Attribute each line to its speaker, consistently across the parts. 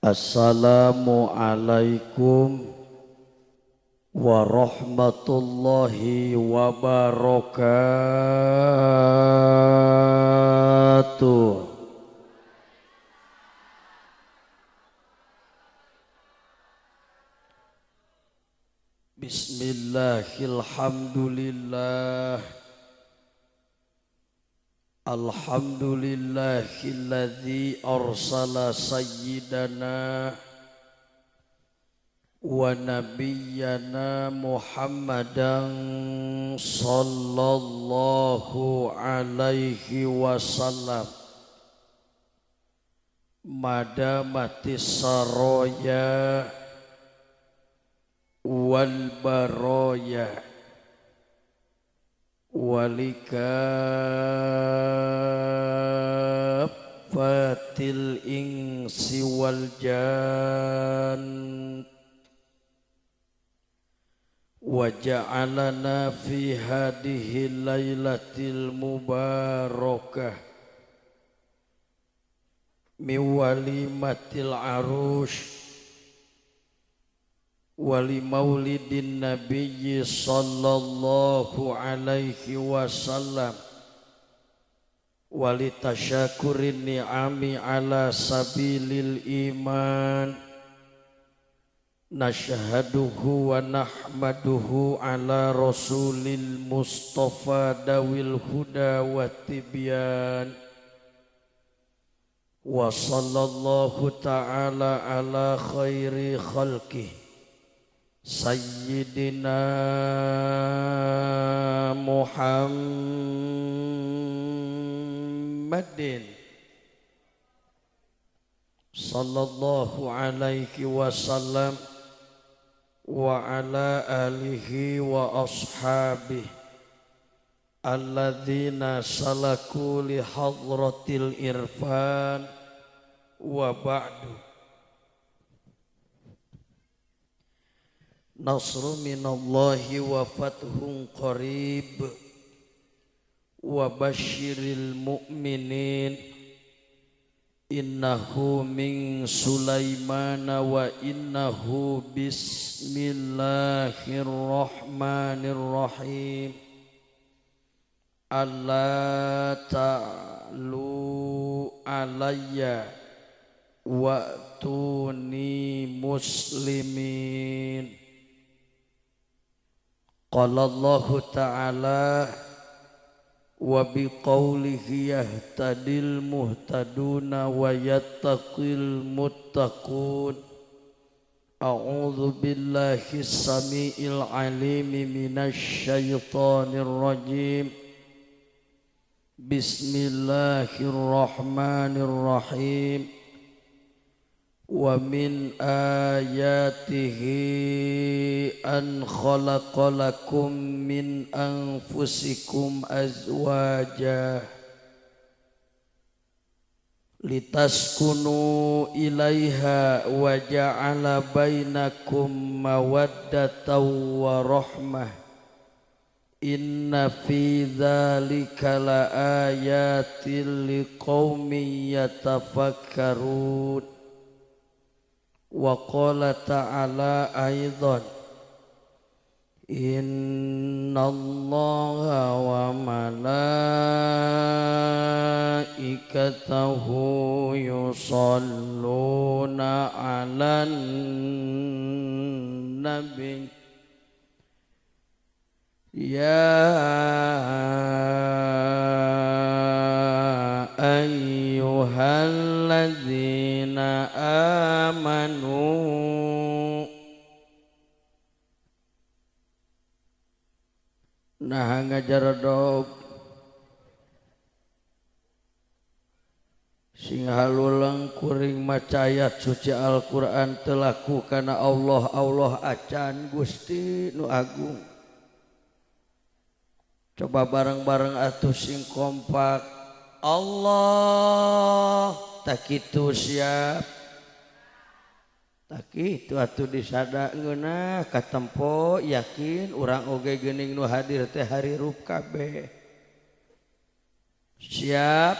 Speaker 1: Assalamualaikum warahmatullahi wabarakatuh. Bismillahirrahmanirrahim. Alhamdulillahilladzi arsala sayyidana wa nabiyyana Muhammadan sallallahu alaihi wasallam madamatis saraya wal baraya walikafatil insi wal jan wa ja'alana fi hadhihi lailatil mubarakah min walimatil arush wali maulidin nabiyyi sallallahu alaihi wasallam wali tasyakurin ni'ami ala sabilil iman nashhaduhu wa nahmaduhu ala rasulil mustafa dawil huda wa tibyan wa sallallahu ta'ala ala khairi khalqihi Sayyidina Muhammadin sallallahu alaihi wasallam wa ala alihi wa ashabihi alladzina salaku li hadratil irfan wa ba'du. Nasru minallahi wa fathun qarib wa basyiril mu'minin innahu min Sulaimana wa innahu bismillahirrahmanirrahim. Alla ta'lu alayya wa'tuni muslimin. Qala Allahu ta'ala wa biqaulihi yahtadil muhtaduna wa yattaqil muttaqun. A'udzu billahi samiil alimi minasy syaithanir rajim. Bismillahirrahmanirrahim. Wa min ayatihi an khalaqalakum min anfusikum azwaja litaskunu ilaiha wa ja'ala bainakum mawaddatan wa rahmah. Inna fi dzalika laayatin liqaumin yatafakkarun. Wa qala ta'ala aidan innallaha wa malaikatahu yusalluna 'alan nabi ya ayyuhalladzina amanu. Nah ngajaradog sing halulang kuring maca ayat suci Al-Qur'an telaku kana Allah Allah acan Gusti nu agung. Coba bareng-bareng atuh sing kompak. Allah tak kitu siap. Tak kitu atuh disada ngeunah katempo yakin urang oge geuning nu hadir teh harirup kabeh. Siap.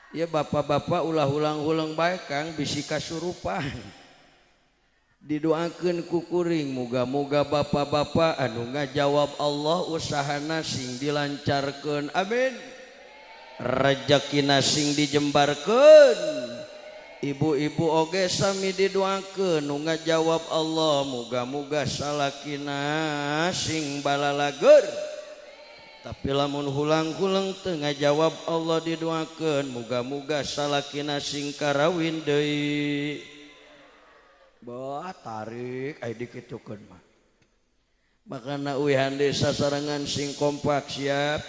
Speaker 1: Ya bapak-bapak ulah ulang-ulang bae Kang bisi kasurupan. Didoakeun ku kuring muga-muga bapak-bapak anu ngajawab Allah usahana sing dilancarkeun. Amin. Rezekina sing dijembarkeun. Ibu-ibu oge sami didoakeun nu ngajawab Allah muga-muga salakina sing balalager. Tapi lamun hulang-huleng teu ngajawab Allah didoakeun muga-muga salakina sing karawin deui. Bah tarik ai dikitukeun mah. Makana uihan desa sarengan sing kompak siap.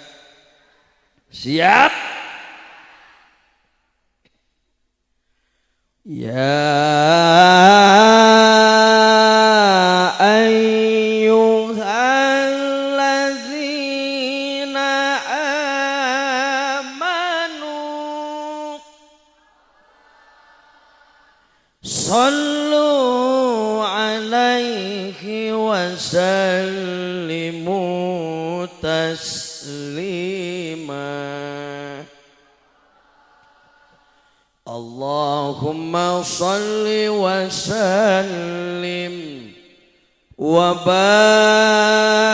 Speaker 1: Siap. Ya ayyuhallazina amanu sallu alaihi wa sallimu taslima. Allahumma salli wa sallim wa barik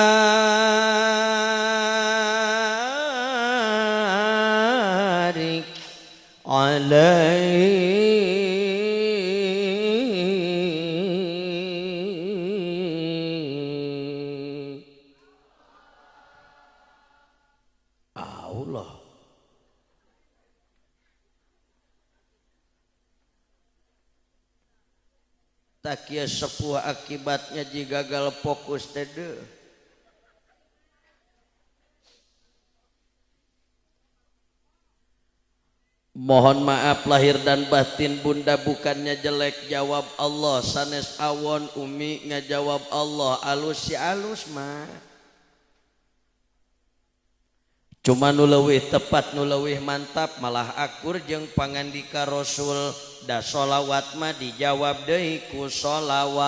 Speaker 1: alaihi. Allah. Takia sepuh akibatnya jika gagal fokus tede. Mohon maaf lahir dan batin bunda bukannya jelek jawab Allah sanes awon umi ngajawab Allah alus si alus mah. Cuma nu leuwih tepat nu leuwih mantap malah akur jeung pangandika Rasul da sholawat mah dijawab deui ku sholawat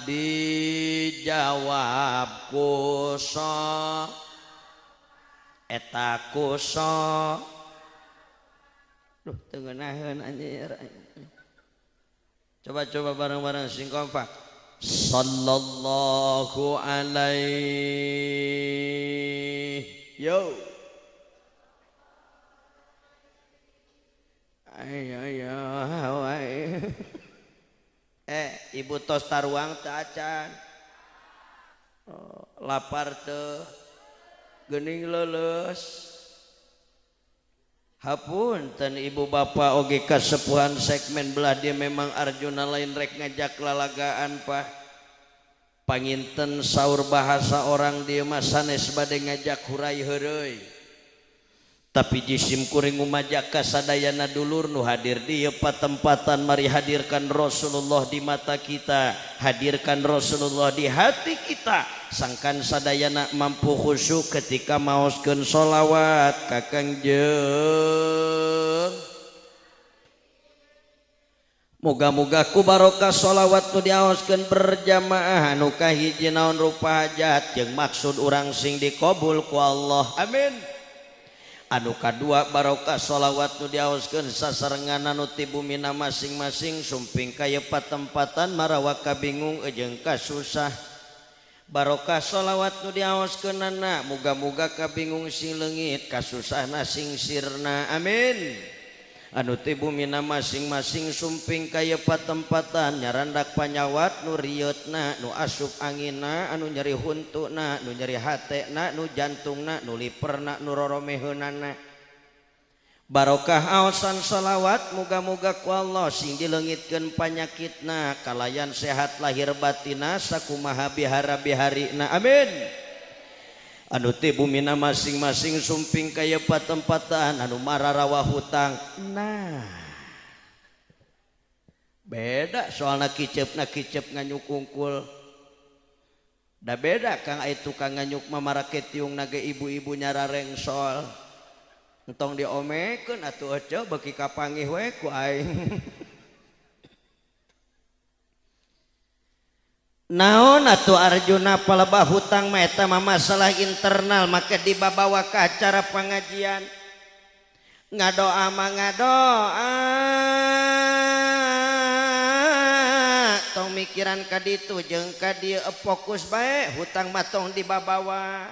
Speaker 1: dijawab ku so eta ku so. Duh teu ngeunaheun anjir. Coba-coba bareng-bareng sing kompak. Sallallahu alaihi. Yo. Ayo ayo. Ibu tos taruang teu acan. Oh, lapar teu. Geuning leuleus. Hapunten ibu bapak oge kasepuhan segmen belah dia memang Arjuna lain rek ngajak lalagaan pak. Panginten saur bahasa orang dia mah sanes bade ngajak hurai heureuy. Tapi jisim kuring ngumajak ka sadayana dulur nu hadir di patempatan mari hadirkan Rasulullah di mata kita, hadirkan Rasulullah di hati kita. Sangkan sadayana mampu khusyuk ketika maoskeun sholawat ka Kangjeng. Moga-moga ku barokah sholawat nu diaoskeun berjamaah anu kahiji naon rupa hajat jeung maksud urang sing dikabul ku Allah. Amin. Anu kadua barokah sholawat nu diaoskeun sasarengan anu ti bumina masing-masing sumping ka ieu patempatan marawa kabingung jeung kasusah. Barokah sholawat nu diaoskeunana muga-muga kabingung sing leungit kasusahna sing sirna. Amin. Anu ti bumina masing-masing sumping ka ieu patempatan nyarandak panyawat nu rieutna nu asup anginna anu nyeri huntuna nu nyeri hatena nu jantungna nu liperna nu roromeheunana. Barokah aosan sholawat muga-muga ku Allah sing dileungitkeun panyakitna kalayan sehat lahir batina sakumaha bihara-biharina. Amin. Anu ti bumina masing-masing sumping ka ieu patempatan anu mararawa hutang. Nah, beda soalna kicepna kicep nganyuk kungkul. Da beda Kang ai tukang nganyuk mah marake tiung nage ibu-ibu nyararengsol. Entong diomekeun atuh ece beuki kapangih we ku aing. Naon atuh Arjuna palebah hutang mah eta mah masalah internal make dibabawa ka acara pengajian. Ngadoa mah ngadoa tong mikiran ka ditu jeung ka dieu fokus bae hutang mah tong dibabawa.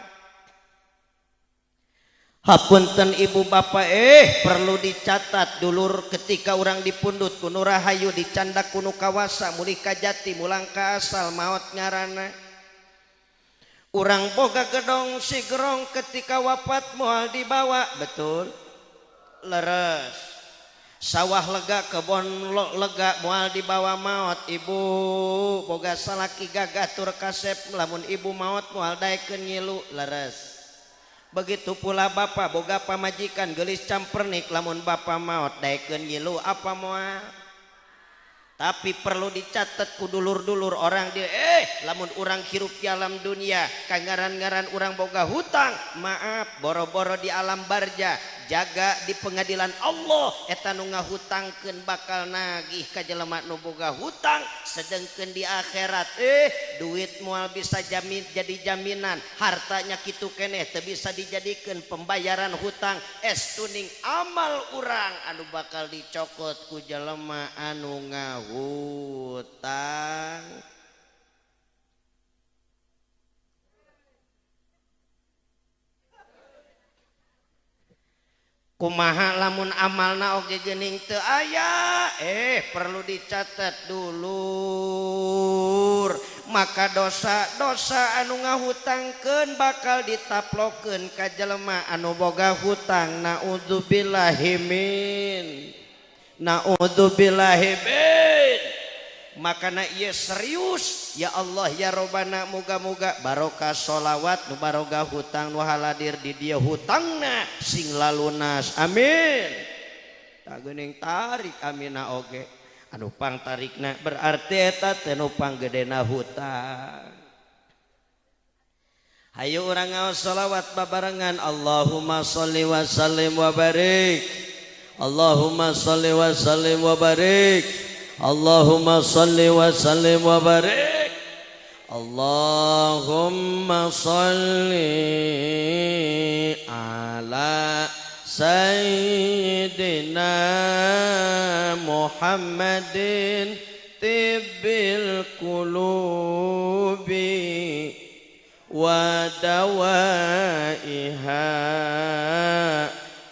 Speaker 1: Hapunten ibu bapak perlu dicatat dulur ketika urang dipundut ku nu rahayu dicandak ku nu kawasa mulih ka jati mulang ka asal maot ngaranna. Urang boga gedong sigerong ketika wafat moal dibawa, betul? Leres. Sawah lega kebon lega moal dibawa maot. Ibu boga salaki gagah tur kasep lamun ibu maot moal daekeun ngilu, leres. Begitu pula bapak boga pamajikan geulis campernik lamun bapak maot daekeun ngilu apa moal. Tapi perlu dicatat ku dulur-dulur orang dia lamun urang hirup di alam dunia kangaran-ngaran urang boga hutang, maaf boro-boro di alam barja jaga di pengadilan Allah eta nu ngahutangkeun bakal nagih ka jelema nu boga hutang, sedengkeun di akhirat duit moal bisa jamin jadi jaminan, hartanya kitu keneh teu bisa dijadikeun pembayaran hutang, estuning amal urang anu bakal dicokot ku jelema anu ngahutang. Kumaha lamun amalna oge geuning teu aya, perlu dicatat dulur. Maka dosa-dosa anu ngahutangkeun bakal ditaplokeun ka jelema anu boga hutang. Naudzubillahi min, naudzubillahi min. Makana ieu serius ya Allah ya Robbana, muga-muga barokah sholawat nu baroga hutang nu haladir di dieu hutangna sing lalunas, amin. Tak geuning tarik amina oge anu pang tarikna berarti eta teh nu panggedena hutang. Hayu urang ngaos sholawat babarengan. Allahumma sholli wa sallim wa barik, Allahumma sholli wa sallim wa barik, Allahumma salli wa sallim wa barik, Allahumma salli ala sayyidina Muhammadin tibbil qulubi wa dawaiha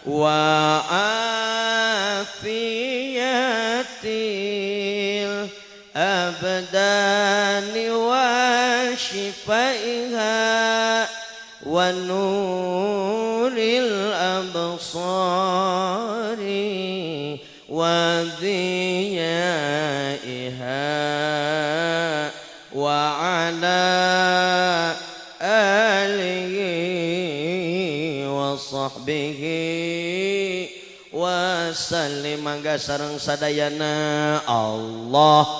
Speaker 1: wa afiyatil abdani wa shifaiha wa nuril absari wa dhiyaiha wa ala alihi wa sahbihi wa sallim. Mangga sareng sadayana. Allahumma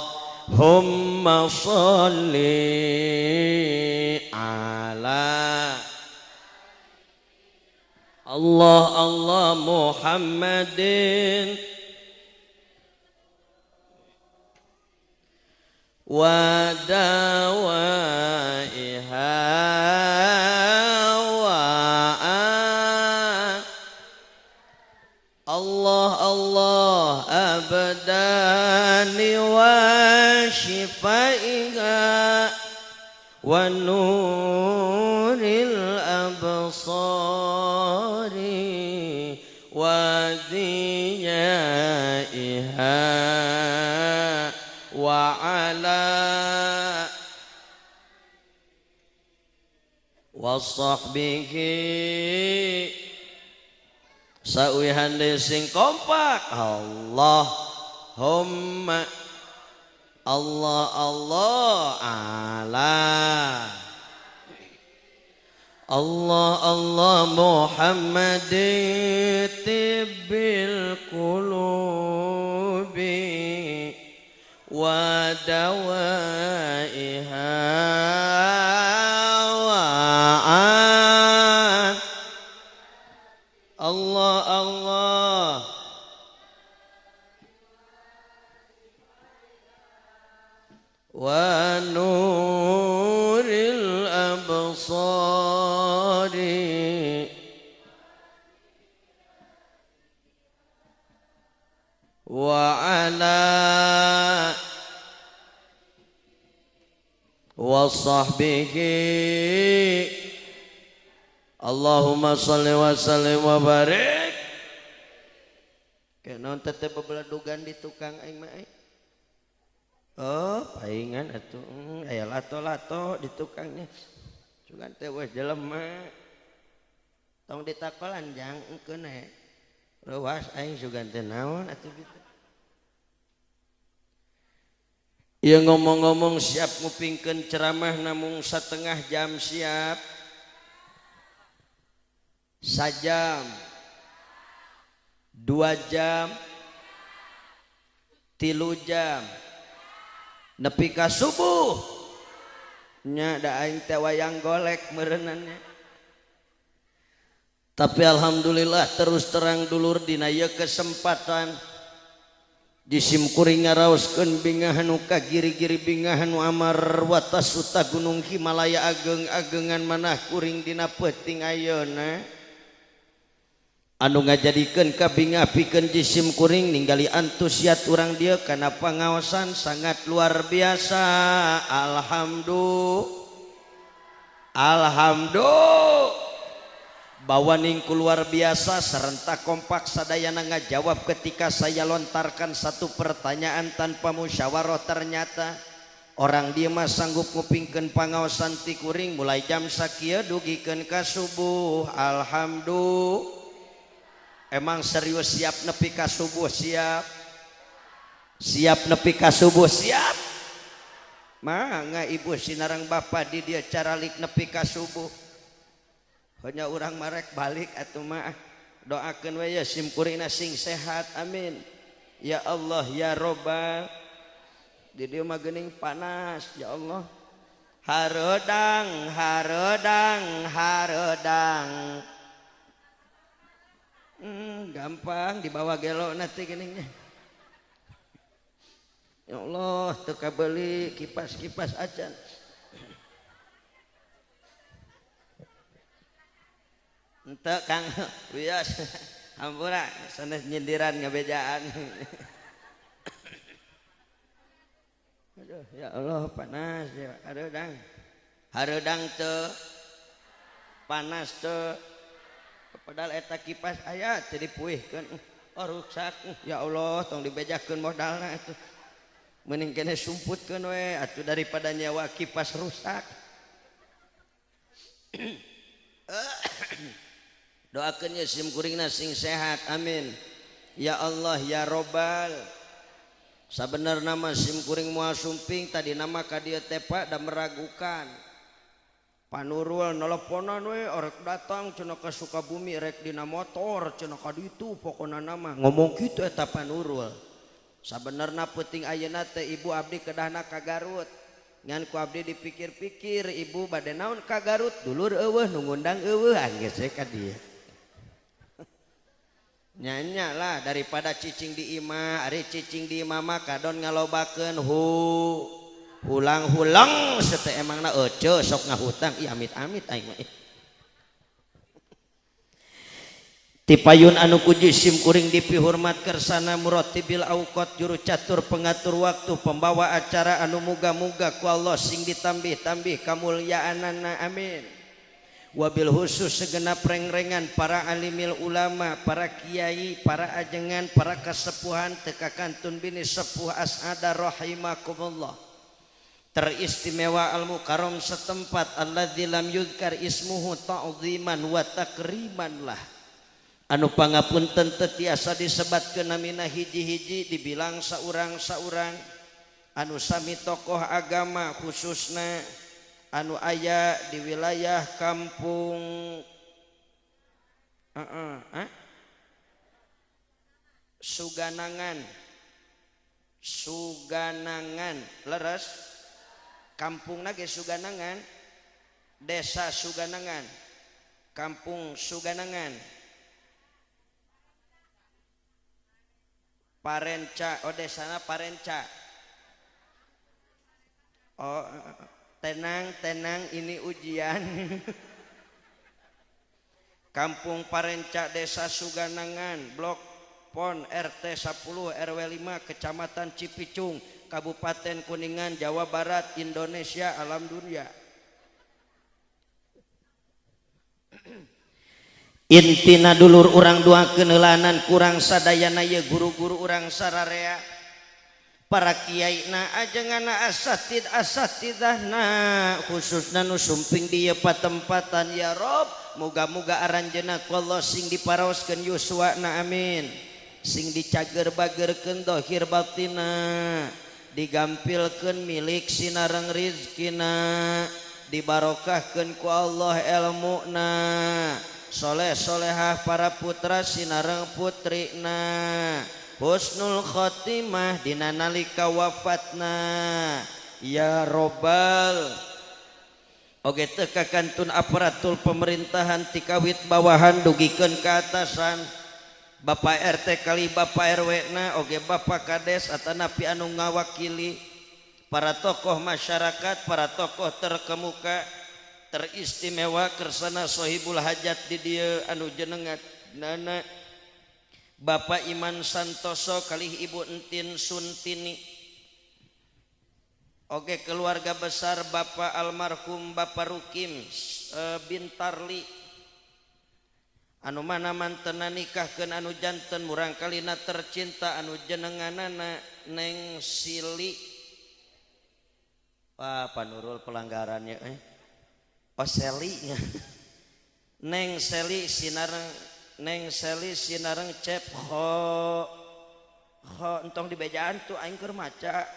Speaker 1: sholli ala Allah Allah Muhammadin wa dawaiha wa Allah Allah abdani wa shifaiha wa nuril absari wa dhiyaiha wa ala wa sahbihi. Sauihan sing kompak. Allahumma Allah Allah ala Allah Allah Muhammadin tibbil qulubi wa dawaiha wa Allah Allah wa nuril absari wa sahbihi. Allahumma sholli wa sallim wa barik. Kayak naon teh bebeledugan di tukang aing mah. Oh, paingan atuh aya lato-lato di tukangnya. Cuman teh weh jelema. Tong ditakolan jang engkeun we. Reuas aing sugan teh naon atuh kitu. Ieu ngomong-ngomong siap ngupingkeun ceramah namung setengah jam siap. Sajam. 2 jam. 3 jam. Nepi ka subuh nya da aing teh wayang golek meureunannya. Tapi alhamdulillah terus terang dulur dina ieu kesempatan jisim kuring ngaraoskeun bingah nu kagiri-giri bingah nu amar watas uta gunung Himalaya ageng-agengan manah kuring dina peuting ayeuna anu ngajadikeun kabingah pikeun jisim kuring ninggali antusiat urang dieu kana pangaosan sangat luar biasa. Alhamdulillah, alhamdulillah bawaning ku luar biasa serentak kompak sadayana ngajawab ketika saya lontarkan satu pertanyaan tanpa musyawarah. Ternyata orang dia mah sanggup ngupingkeun pangaosan ti kuring mulai jam sakieu dugikeun ka subuh. Alhamdulillah. Emang serius siap nepi ka subuh siap? Siap nepi ka subuh siap? Mangga ibu sinarang bapak di dia caralik nepi ka subuh. Hanya urang marek balik atuh mah. Doakeun we ya sim kuringna sing sehat amin. Ya Allah ya Robbal. Di dieu mah geuning panas ya Allah. Hareudang hareudang hareudang. Gampang dibawa gelo nanti geningnya. Ya Allah, teu kabeuli kipas-kipas acan. Henteu Kang wios. Hampura sanes nyindiran ngabejaan. Aduh, ya Allah panas ya hareudang. Hareudang teu panas teu. Padahal eta kipas aya teu dipuihkeun. Oh ruksak. Ya Allah tong dibejakeun modalna atuh. Mending kene sumputkeun we atuh daripada nyewa kipas rusak. Doakeun ye sim kuringna sing sehat amin. Ya Allah ya Robbal. Sabenerna mah sim kuring moal sumping tadi nama ka dieu teh Pak da meragukan. Panurul nelponan we orek datang cenah ka Sukabumi rek dina motor cenah ka ditu pokona nama ngomong kitu eta Panurul. Sabenerna peuting ayeuna teh ibu abdi kedahna ka Garut. Ngan ku abdi dipikir-pikir ibu bade naon ka Garut dulur eueuh nu ngundang eueuh anggeus we ka dieu. Nya lah daripada cicing di imah, ari cicing di imah mah kadon ngalobakeun hu hulang-hulang sete emangna ece sok ngahutang ih amit-amit aing mah. Tipayun anu ku jisim kuring dipihormat kersana muratibil auqat juru catur pengatur waktu pembawa acara anu muga-muga ku Allah sing ditambih-tambih kamulyaanana amin. Wabil khusus segenap rengrengan para alimil ulama, para kiai, para ajengan, para kasepuhan teka kantun bini sepuh asada rahimakumullah. Teristimewa al-mukarram setempat alladzi lam yudhkar ismuhu ta'ziman wa takriman lah. Anu pangapunten teu tiasa disebatkeun namina hiji-hiji dibilang saurang-saurang anu sami tokoh agama khususna anu aya di wilayah kampung Suganangan Suganangan leres kampungna ge Suganangan, desa Suganangan, kampung Suganangan, Parenca, oh desana Parenca. Oh tenang tenang ini ujian. Kampung Parenca, desa Suganangan, blok Pon RT 10 RW 5 Kecamatan Cipicung, Kabupaten Kuningan, Jawa Barat, Indonesia, alam dunia. Intina dulur urang doakeun heulanan kurang sadayana ye guru-guru urang sararea, para kiaina ajengana asatid asatidahna, khususna nu sumping di ieu patempatan. Ya Rob, muga-muga aranjeunna ku Allah sing diparaoskeun yuswana, amin. Sing dicager bagerkeun dohir batina, digampilkeun milik sinareng rizkina, dibarokahkeun ku Allah elmuna, soleh solehah para putra sinareng putrina, husnul khotimah dina nalika wafatna. Ya robbal. Oge teu kakantun aparatur pemerintahan tikawit bawahan dugikeun ka atasan, Bapak RT kali Bapak RW na, oge Bapak Kades atanapi anu ngawakili para tokoh masyarakat, para tokoh terkemuka teristimewa kersana sohibul hajat di dieu anu jenengan nana Bapak Iman Santoso kalih Ibu Entin Suntini, oge keluarga besar Bapak almarhum Bapak Rukim Bintarli anu mana mantena nikahkeun anu janten murangkalina tercinta anu jenenganana Neng Sili. Wah, Panurul pelanggarannya oh Seli nya. Neng Seli sinareng, Neng Seli sinareng cep ho ho entong di bejaan tuh aing keur maca.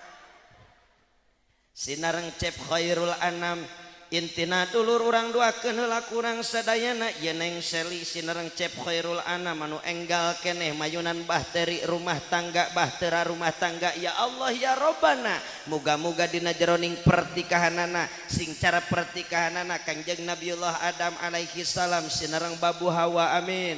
Speaker 1: Sinareng cep Khairul Anam. Intina dulur urang doakeun heula kurang sadayana ye Neng Seli sinareng cep Khairul Anam anu enggal keneh mayunan bahteri rumah tangga, bahtera rumah tangga. Ya Allah ya Robbana, muga-muga dina jeroning pertikahanana sing cara pertikahanana Kangjeng Nabiullah Adam alaihi salam sinareng Babu Hawa, amin.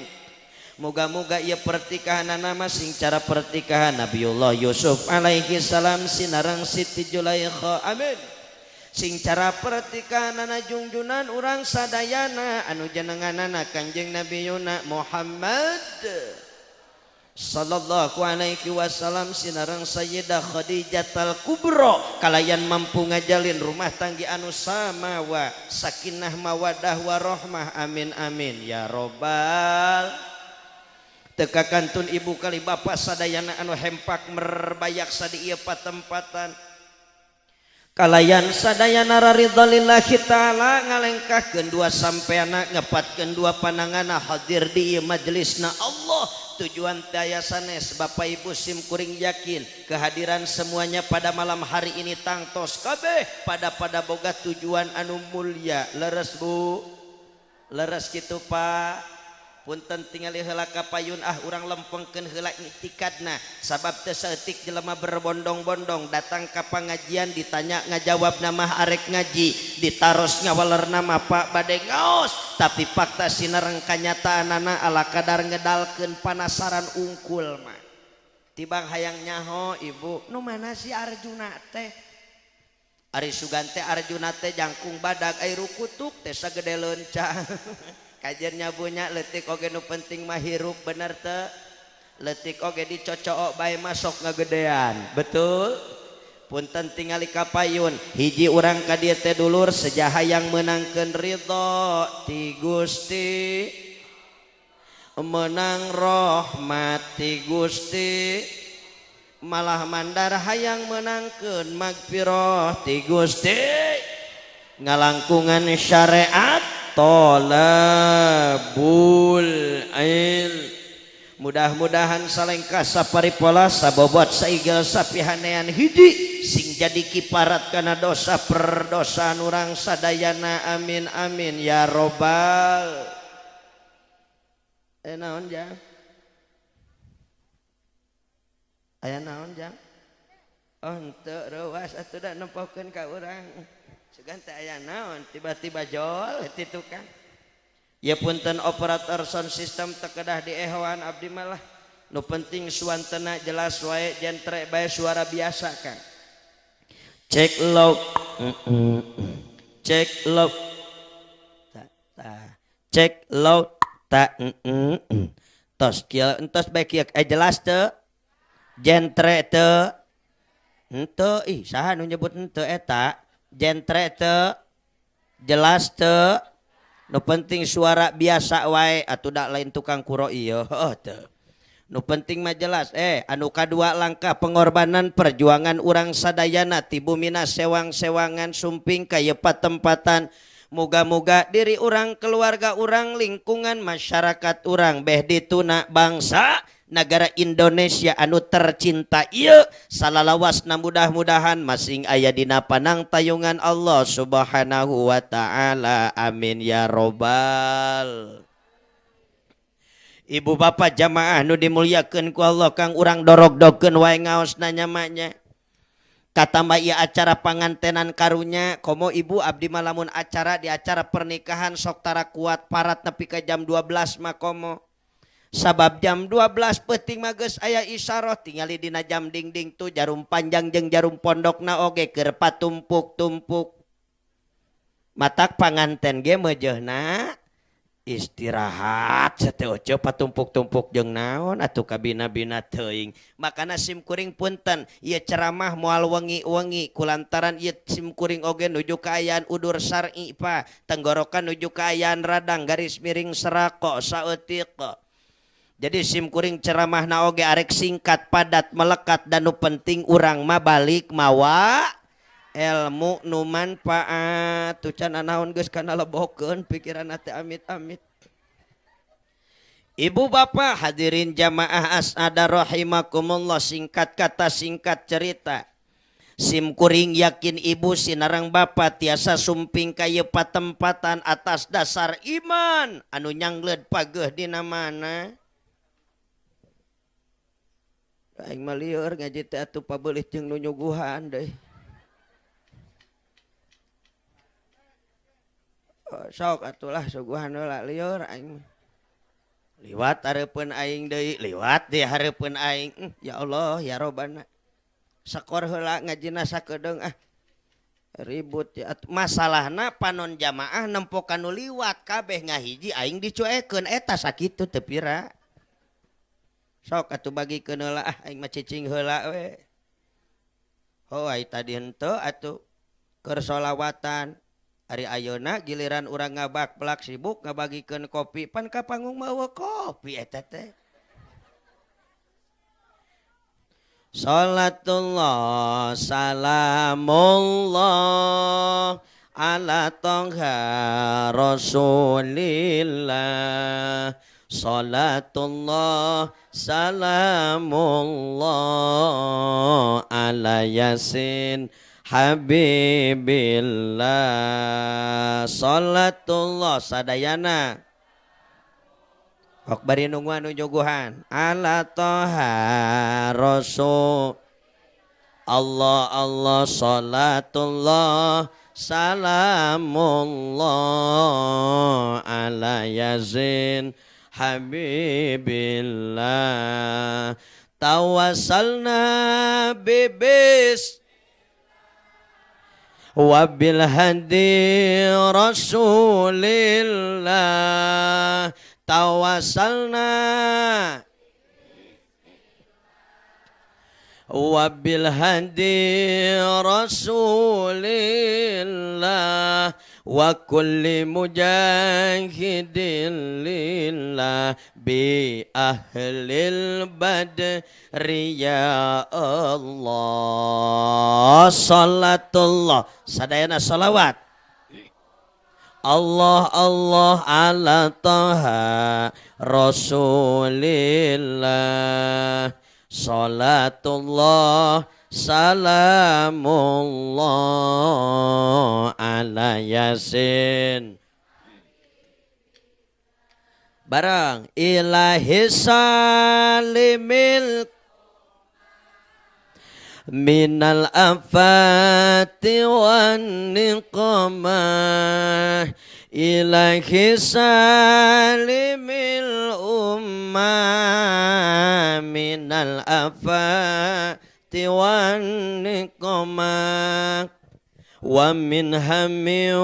Speaker 1: Muga-muga ieu pertikahanana mah sing cara pertikahan Nabiullah Yusuf alaihi salam sinareng Siti Julaikha, amin. Sing cara pertikahanana jungjunan urang sadayana anu jenenganana Kangjeng Nabi Yuna Muhammad sallallahu alaihi wasallam sinareng Sayyidah Khadijah al-Kubra kalayan mampu ngajalin rumah tanggi anu samawa sakinah mawadah warahmah, amin amin ya robbal. Teu kantun ibu kali bapak sadayana anu hempak merbayaksa di ieu patempatan kalayan sadayana ridha lillahi ta'ala ngalengkahkeun dua sampeana ngepatkeun dua panangana hadir di ieu majelisna Allah. Tujuan daya sanes Bapak Ibu sim kuring yakin kehadiran semuanya pada malam hari ini tangtos kabeh pada boga tujuan anu mulia. Leres Bu, leres kitu Pak. Punten tingali heula ka payun ah urang lempengkeun heula itikadna sabab teu saeutik jelema berbondong-bondong datang ka pangajian ditanya ngajawab nama arek ngaji ditaros ngawaler nama Pak bade ngaos, tapi fakta sinareng kanyataanana ala kadar ngedalkeun panasaran ungkul mah. Tibang hayang nyaho ibu nu mana si Arjuna teh, ari sugan teh Arjuna teh jangkung badag ai rukutuk teh sagede leunca. Kajian nyabunya leutik oge nu penting mah hirup bener teu, leutik oge dicocook bae masuk ngagedean, betul. Punten tingali kapayun hiji urang ka dieu teh dulur sejaha yang meunangkeun ridho ti Gusti, menang rahmat ti Gusti, malah mandar hayang meunangkeun magfirah ti Gusti, ngalangkungan syariat tolabul il. Mudah-mudahan salengkah saparipola sabobot saigel sapihanean hiji sing jadi kiparat kana dosa perdosaan urang sadayana, amin amin ya robbal. Naon jang? Aya naon jang? Oh henteu reuas atuh da nempokeun ka urang. Sugan teh aya naon tiba-tiba jol ti tukang. Ya punten operator sound system teu kedah diehoan abdi malah. Nu penting suantena jelas wae jentre bae suara biasa kan. Cek loud. Cek loud. Ta ta. Cek loud ta. Tos kieu entos bae kieu jelas teu? Jentre teu? Henteu ih saha nu nyebut henteu eta? Jentre teu? Jelas teu? Nu penting suara biasa wae atuh da lain tukang kuro ieu heuh teu. Nu penting mah jelas anu kadua langkah pengorbanan perjuangan urang sadayana ti bumina sewang-sewangan sumping ka ieu patempatan. Muga-muga diri urang, keluarga urang, lingkungan masyarakat urang beh dituna bangsa negara Indonesia anu tercinta ieu salalawasna mudah-mudahan masing aya dina panangtayungan Allah Subhanahu wa taala. Amin ya robbal. Ibu bapak jamaah nu dimuliakeun ku Allah kang urang dorog-dogkeun wae ngaosna nya mah nya. Katamba ieu acara pangantenan karunya komo ibu abdi mah lamun acara di acara pernikahan sok tara kuat parat nepi ka jam 12 mah komo. Sabab jam 12 peuting mah geus aya isyarah tingali dina jam dingding tuh jarum panjang jeung jarum pondokna oge keur patumpuk-tumpuk. Matak panganten ge meujeuhna istirahat sateu oce patumpuk-tumpuk jeung naon atuh kabina-bina teuing. Makana sim kuring punten ieu ceramah moal wengi-wengi kulantaran ieu sim kuring oge nuju kaayaan udur syar'i pa tenggorokan nuju kaayaan radang garis miring serako saeutik. Jadi sim kuring ceramahna oge arek singkat padat melekat dan nu penting urang mah balik mawa ilmu nu manfaat. Tuh can naon geus kana lebokeun pikiran teh amit-amit. Ibu bapak hadirin jamaah asada rahimakumullah, singkat kata singkat cerita. Sim kuring yakin ibu sinarang bapak tiasa sumping ka ieu patempatan atas dasar iman anu nyangleud pageuh dina mana. Aing mah lieur ngaji teh atuh pabeulih jeung nu nyuguhan deui. Sok atulah suguhan heula lieur aing. Liwat hareupeun aing deui, liwat di hareupeun aing. Ya Allah ya Robbana. Sakor heula ngajina sakedeung ah. Ribut ya masalahna panon jamaah nempo ka nu liwat kabeh ngahiji aing dicuekeun eta sakitu teu pira. Sok atuh bagikeun heula ah aing mah cicing heula we. Oh ai tadi henteu atuh keur sholawatan. Ari ayeuna giliran urang ngabak pelak sibuk ngabagikeun kopi pan ka panggung mah eueuh kopi eta teh. Salatullah salamullah ala Toha Rasulillah. Salatullah salamullah ala Yasin Habibillah. Salatullah sadayana ok bari nungguan nu nyuguhan ala Toha Rasul. Allah Allah salatullah salamullah ala Yasin Habibillah. Tawassalna bibis wabil hadi Rasulillah. Tawassalna wabil hadi Rasulillah wa kulli mujahidin lillah bi ahlil badri ya Allah. Salatullah sadayana salawat Allah Allah ala Toha Rasulillah. Salatullah salamullah ala Yasin. Barang ilahi salimil minal afati wan niqamah. Ilahi salimil ummah minal afati wan niqamah. Wa min hammin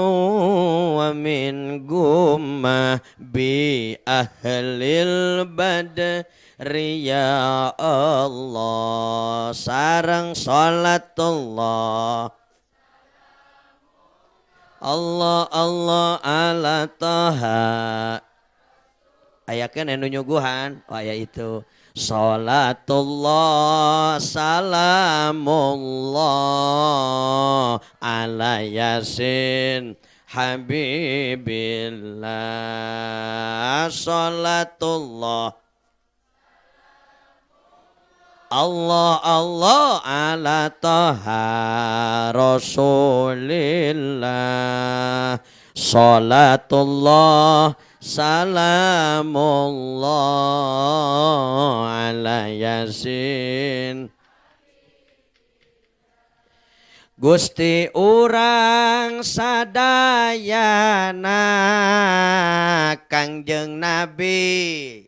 Speaker 1: wa min gumma bi ahlil badri ya Allah. Sareng salatullah Allah Allah ala taha. Aya kan anu nyuguhan, oh aya itu. Salatullah salamullah ala yasin habibillah. Salatullah Allah Allah ala taha rasulillah. Salatullah salamullah ala yasin. Gusti urang sadayana Kangjeng Nabi.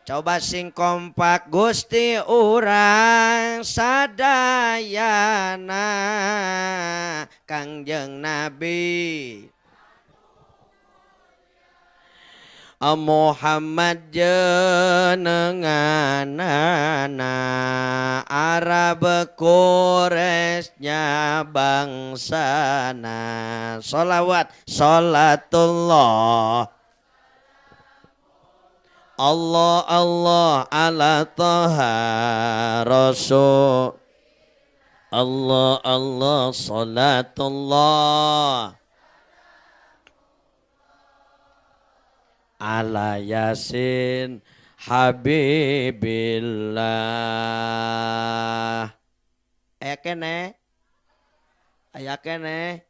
Speaker 1: Coba sing kompak. Gusti urang sadayana Kangjeng Nabi Muhammad jenenganana Arab Quraisy-nya bangsana. Sholawat salatullah Allah Allah ala taha rasul. Allah Allah salatullah ala yasin habibillah. Aya keneh, aya keneh.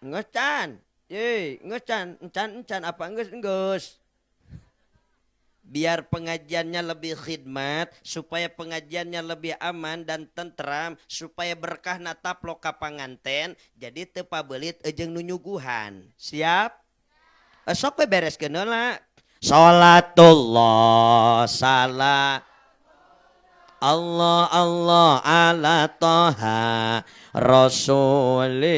Speaker 1: Geus can, ye, geus can, encan encan apa geus geus. Biar pengajiannya lebih khidmat, supaya pengajiannya lebih aman dan tentram, supaya berkah natap loka panganten, jadi teu pabelit jeung nu nyuguhan. Siap? Sok we bereskeun heula. Salatullah salam Allah Allah ala taha rasulillah.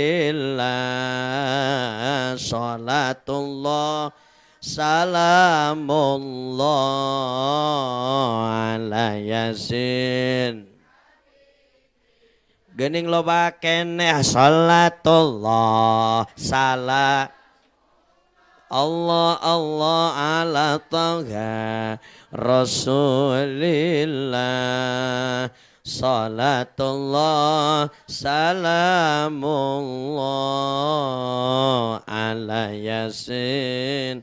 Speaker 1: Salatullah salamullah ala yasin. Geuning loba keneh salatullah salam Allah Allah ala taha rasulillah. Salatullah salamullah ala yasin.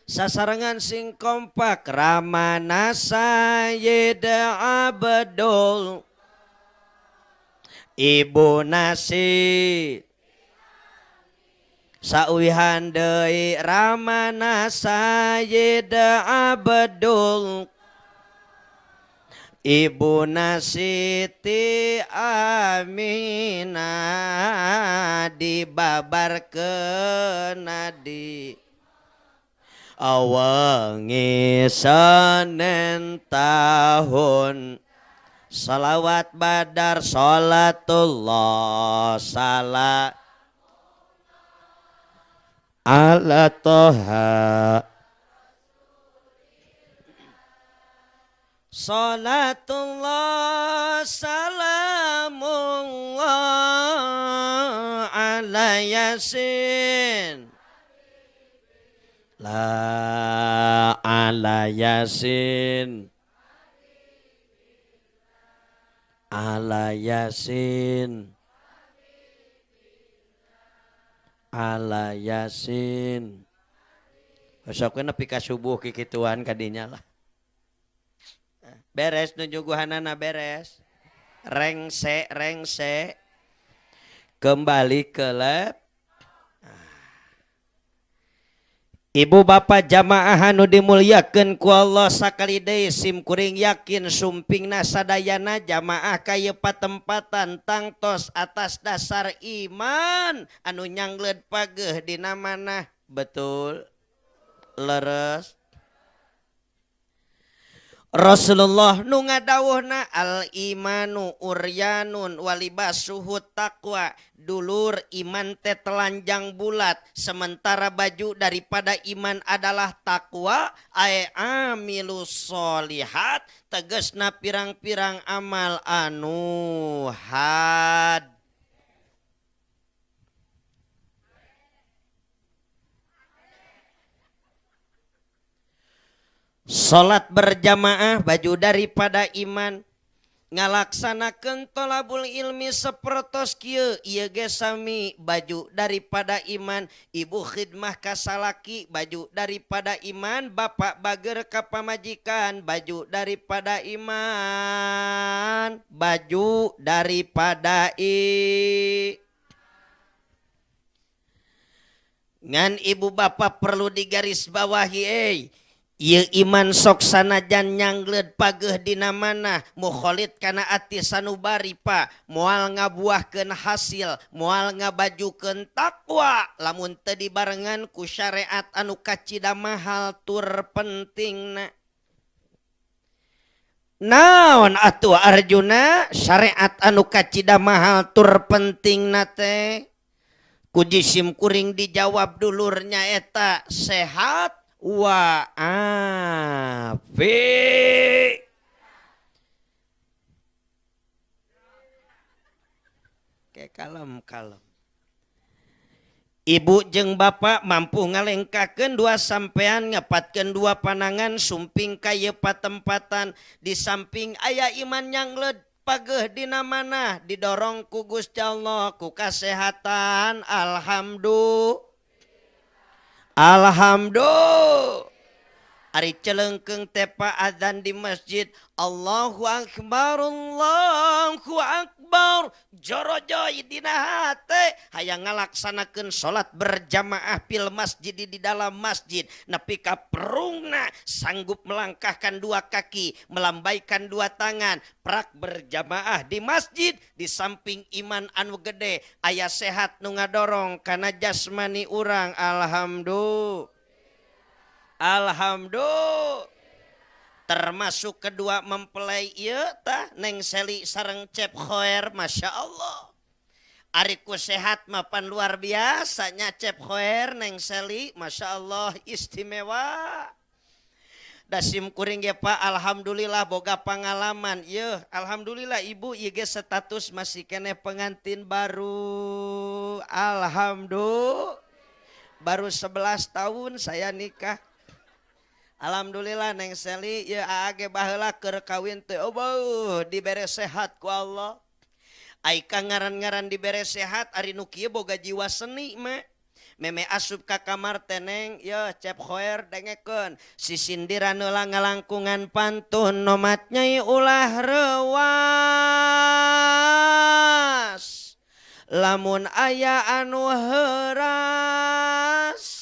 Speaker 1: Sasarengan sing kompak. Ramana Sayyid Abdul Ibu Nasir. Sauwihan deui Ramana Sayyid Abdul Ibu Siti Aminah dibabarkeun di awangi Senin tahun. Salawat badar salatullah salam ala toha. Salatullah salamullah ala yasin. La ala yasin. Ala yasin. Ala yasin. Sok we nepi ka subuh kikituan kadinya lah. Beres nujuguhanana beres. Rengse rengse. Kembali ke lab. Ibu bapak jamaah anu dimuliakeun ku Allah sakali deui sim kuring yakin sumpingna sadayana jamaah ka ieu patempatan tangtos atas dasar iman anu nyangleud pageuh dina manah. Betul leres. Rasulullah nu ngadawuhna al imanu uryanun walibasuhu taqwa. Dulur iman teh telanjang bulat, sementara baju daripada iman adalah takwa. Ae amilus solihat, tegesna pirang-pirang amal anu had. Salat berjamaah baju daripada iman, ngalaksanakeun tolabul ilmi sapertos kieu ieu ge sami baju daripada iman. Ibu khidmah ka salaki baju daripada iman, bapak bager ka pamajikan baju daripada iman, baju daripada i. Ngan ibu bapak perlu digarisbawahi ieu iman sok sanajan nyanggled pageuh dina manah mukholid kana ati sanubari pa moal ngabuahkeun hasil, moal ngabajukeun takwa lamun teu dibarengan ku syariat anu kacida mahal tur pentingna. Naon atuh Arjuna syariat anu kacida mahal tur pentingna teh? Ku jisim kuring dijawab dulurnya eta sehat wa afi. Kayak kalem-kalem. Ibu jeung bapak mampu ngalengkakeun dua sampean, ngepatkeun dua panangan sumping ka ieu patempatan. Di samping aya iman nyangled pageuh dina manah didorong ku Gusti Allah ku kasehatan. Alhamdulillah. Alhamdulillah. Ari celengkeung tepa azan di masjid, Allahu akbar, Allahu akbar, jorojoy dina hate hayang ngalaksanakeun salat berjamaah fil masjid di dalam masjid, nepi ka perungna sanggup melangkahkan dua kaki, melambaikan dua tangan, prak berjamaah di masjid. Di samping iman anu gede aya sehat nu ngadorong kana jasmani urang. Alhamdulillah. Alhamdulillah. Termasuk kedua mempelai ieu tah Neng Seli sareng Cep Khoer, Masya Allah. Ari ku sehat mapan luar biasanya Cep Khoer Neng Seli, Masya Allah istimewa. Dasim kuring ge Pak, alhamdulillah boga pengalaman ieu. Alhamdulillah ibu ieu ge status masih keneh pengantin baru. Alhamdulillah. Baru 11 tahun saya nikah. Alhamdulillah Neng Seli ya aa ge baheula keur kawin teh eueuh dibere sehat ku Allah. Ai ka ngaran-ngaran dibere sehat ari nu kieu boga jiwa seni mah. Meme asup ka kamar teh Neng ya Cep Khoer dengekeun sisindiran heula ngalangkungan pantun nomat nyai ulah reuwas. Lamun aya anu heuras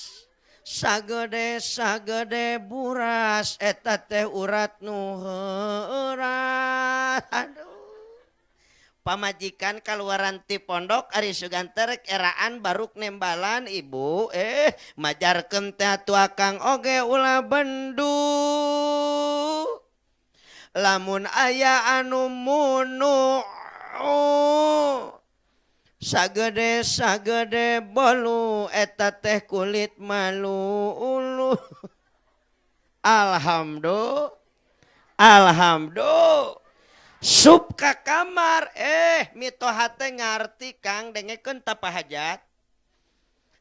Speaker 1: sagede sagede buras eta teh urat nu heuras. Aduh. Pamajikan kaluaran ti pondok ari sugan terek eraan baruk nembalan ibu majarkeun teh atuh akang oge ulah bendu. Lamun aya anu munu sagede sagede bolu eta teh kulit malu ulu. Alhamdulillah. Alhamdulillah. Sup ka kamar mitoha teh ngarti Kang dengekeun tapa hajat.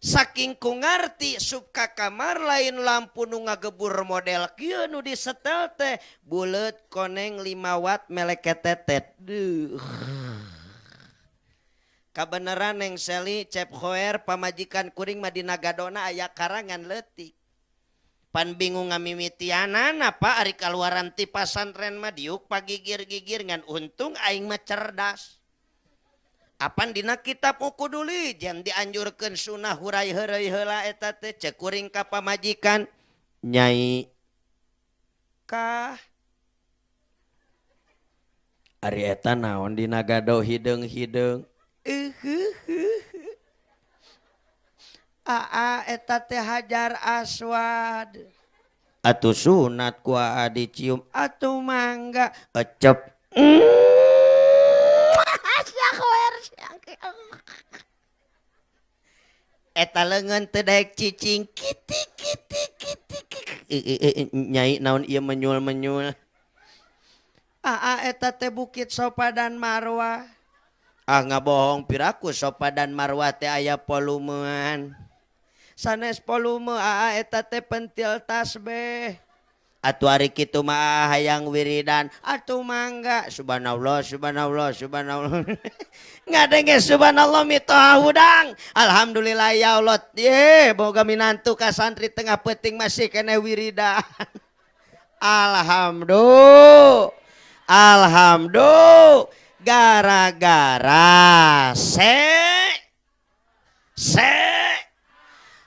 Speaker 1: Saking ku ngarti sup ka kamar lain lampu nu ngagebur model kieu nu disetel teh buleut koneng 5 watt meleketetet. Duh. Kabeneran Neng Seli Cep Khoer pamajikan kuring mah dina gadona aya karangan leutik. Pan bingung ngamimitianana Pak ari kaluaran ti pasantren mah diuk pagigir-gigir ngan untung aing mah cerdas. Apan dina kitab ukuduli jam dianjurkeun sunah hurai heureuy heula eta teh cek kuring ka pamajikan nyai kah ari eta naon dina gado hideung-hideung. Aa eta teh Hajar Aswad. Atuh sunat ku aa dicium. Atuh mangga ecep. Eta leungeun teu daek cicing kiti kiti kiti. Nyai naon ieu menyul-menyul. Aa eta teh bukit Sofa dan Marwah. Ah ngabohong piraku Sofa dan Marwah teh aya volumean. Sanes volume aa eta teh pentil tasbih. Atuh ari kitu mah hayang wiridan. Atuh mangga subhanallah subhanallah subhanallah. Ngadenge subhanallah mitoha hudang. Alhamdulillah ya Allah. Ye boga minantu ka santri tengah peuting masih keneh wiridan. Alhamdulillah. Alhamdulillah. Gara-gara se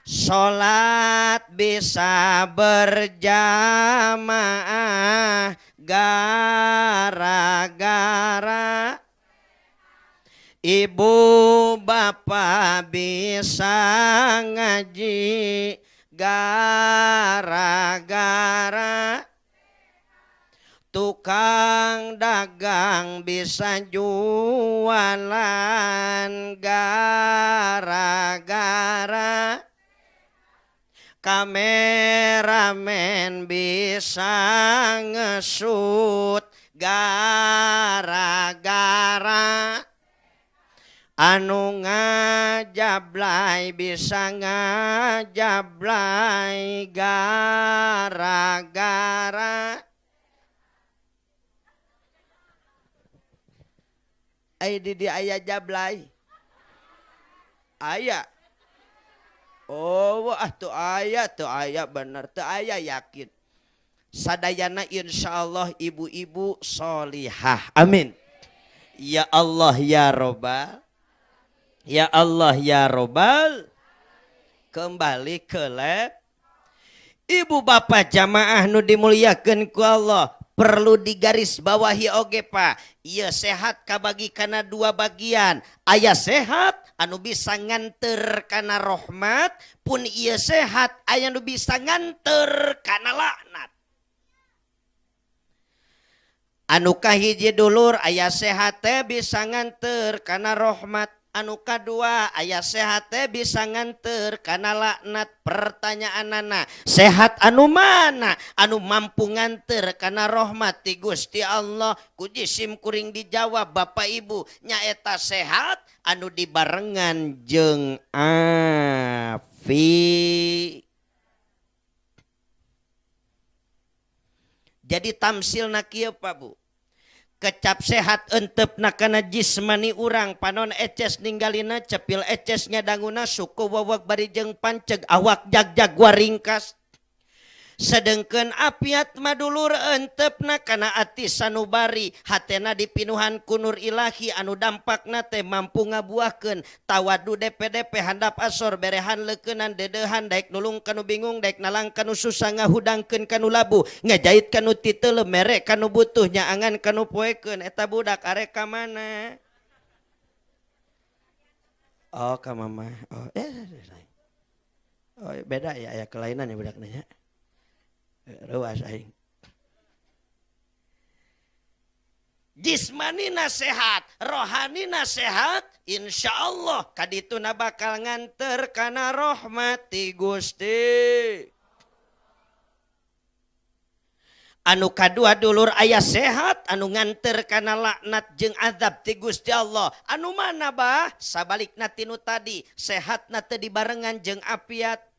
Speaker 1: salat bisa berjamaah gara-gara ibu bapak bisa ngaji gara-gara tukang dagang bisa jualan gara-gara kameramen bisa ngesut gara-gara anu ngajablay bisa ngajablay gara-gara ai di dia aya jablay aya. Oh ah tuh aya bener tuh aya yakin. Sadayana insyaallah ibu-ibu solihah. Amin. Ya Allah ya Robbal. Ya Allah ya Robbal. Kembali ke lab. Ibu bapak jamaah nu dimuliakeun ku Allah. Perlu digaris bawahi oge Pak. Ieu sehat kabagi kana dua bagian. Aya sehat anu bisa nganter kana rahmat, pun ieu sehat aya nu bisa nganter kana laknat. Anu kahiji dulur aya sehat teh bisa nganter kana rahmat. Anu kadua aya sehat teh bisa nganter kana laknat. Pertanyaanana sehat anu mana anu mampu nganter kana rahmat ti Gusti Allah? Ku jisim kuring dijawab Bapak Ibu nyaeta sehat anu dibarengan jeung afi. Jadi tamsilna kieu Pak Bu. Kecap sehat entepna kana jismani urang, panon eces ninggalina, cepil eces nyadanguna, suku wawak bari jeung panceg, awak jag-jag waringkas. Sedengkeun apiat madulur entepna kana ati sanubari, hatena dipinuhan ku nur ilahi anu dampakna teh mampu ngabuahkeun tawadu DPDP handap asor berehan leukeunan dedehan daek nulung kanu bingung daek nalang kanu susah ngahudangkeun kanu labu ngajait kanu titeuleuh mere kanu butuh nyaangan kanu poekeun. Eta budak arek ka mana? Oh ka mama. Oh, oh beda ya, aya kelainan ya budakna nya. Ruas aing. Jismani nasehat, rohani nasehat, insya Allah kadituna bakal nganter kana rahmati Gusti. Anu kadua dulur aya sehat, anu nganter kana laknat jeung azab ti Gusti Allah. Anu mana bah? Sabalikna tinu tadi, sehatna teu dibarengan jeung apiat.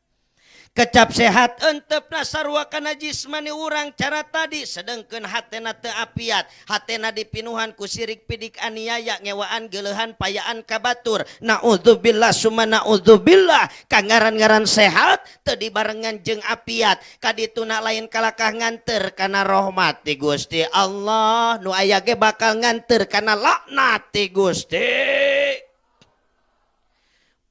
Speaker 1: Kecap sehat entepna sarua kana jismani urang cara tadi, sedengkeun hatena teu apiat, hatena dipinuhan ku sirik pidik aniaya ngewaan geuleuhan payaan ka batur. Naudzubillah summa naudzubillah. Kangaran-ngaran sehat teu dibarengan jeung apiat, kadituna lain kalakah nganter kana rahmat ti Gusti Allah, nu aya ge bakal nganter kana laknat ti Gusti.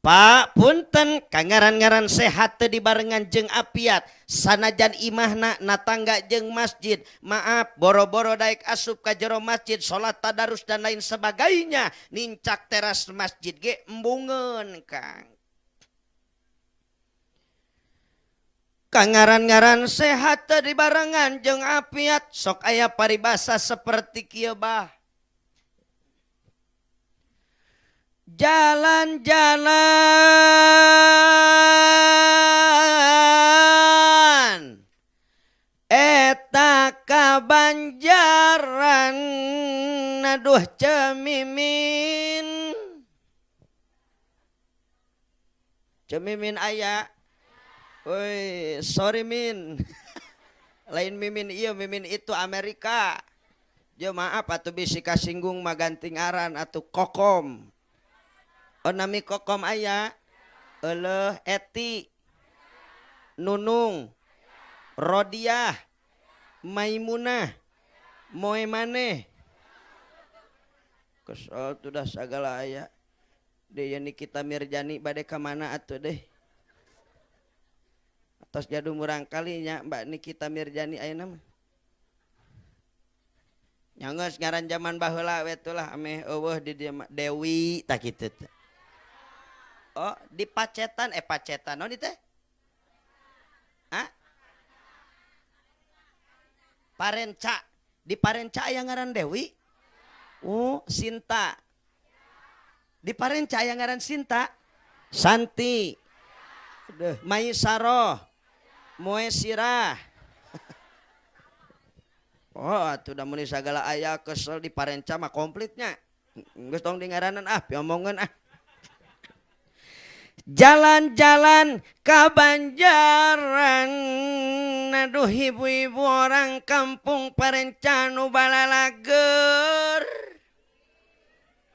Speaker 1: Pak punten kangaran-ngaran sehat teu dibarengan jeung apiat, sanajan imahna natangga jeung masjid, maaf boro-boro daek asup ka jero masjid salat tadarus dan lain sebagainya, nincak teras masjid ge embungeun Kang. Kangaran-ngaran sehat teu dibarengan jeung apiat sok aya paribasa seperti kieu bah. Jalan-jalan eta ka Banjaran aduh cemimin. Cemimin aya. Woi, sorry Min. Lain mimin iya, mimin itu Amerika. Ya maaf atuh bisi kasinggung mah ganti ngaran atuh Kokom. Oh nami Kokom aya. Eleuh Eti. Nunung. Rodiah. Maimunah. Moe maneh. Kesel tuh dah sagala aya. Deh Nikita Mirjani bade ka mana atuh deh. Atos jadu murang kalinya Mbak Nikita Mirjani ayeuna mah. Nya geus ngaran jaman baheula we teh lah ameh eueuh di dieu mah Dewi tah kitu teh. Oh, di Pacetan Pacetan naon teh? Hah? Parenca. Di Parenca aya ngaran Dewi? Oh, Sinta. Di Parenca aya ngaran Sinta? Santi. Aduh, Maisaroh. Moesirah. Oh, atuh da mun sagala aya kesel di Parenca mah komplitnya. Geus tong di ngaranan ah, piomongeun ah. Jalan-jalan ka Banjaran aduh ibu-ibu orang kampung Parenca nu balalager.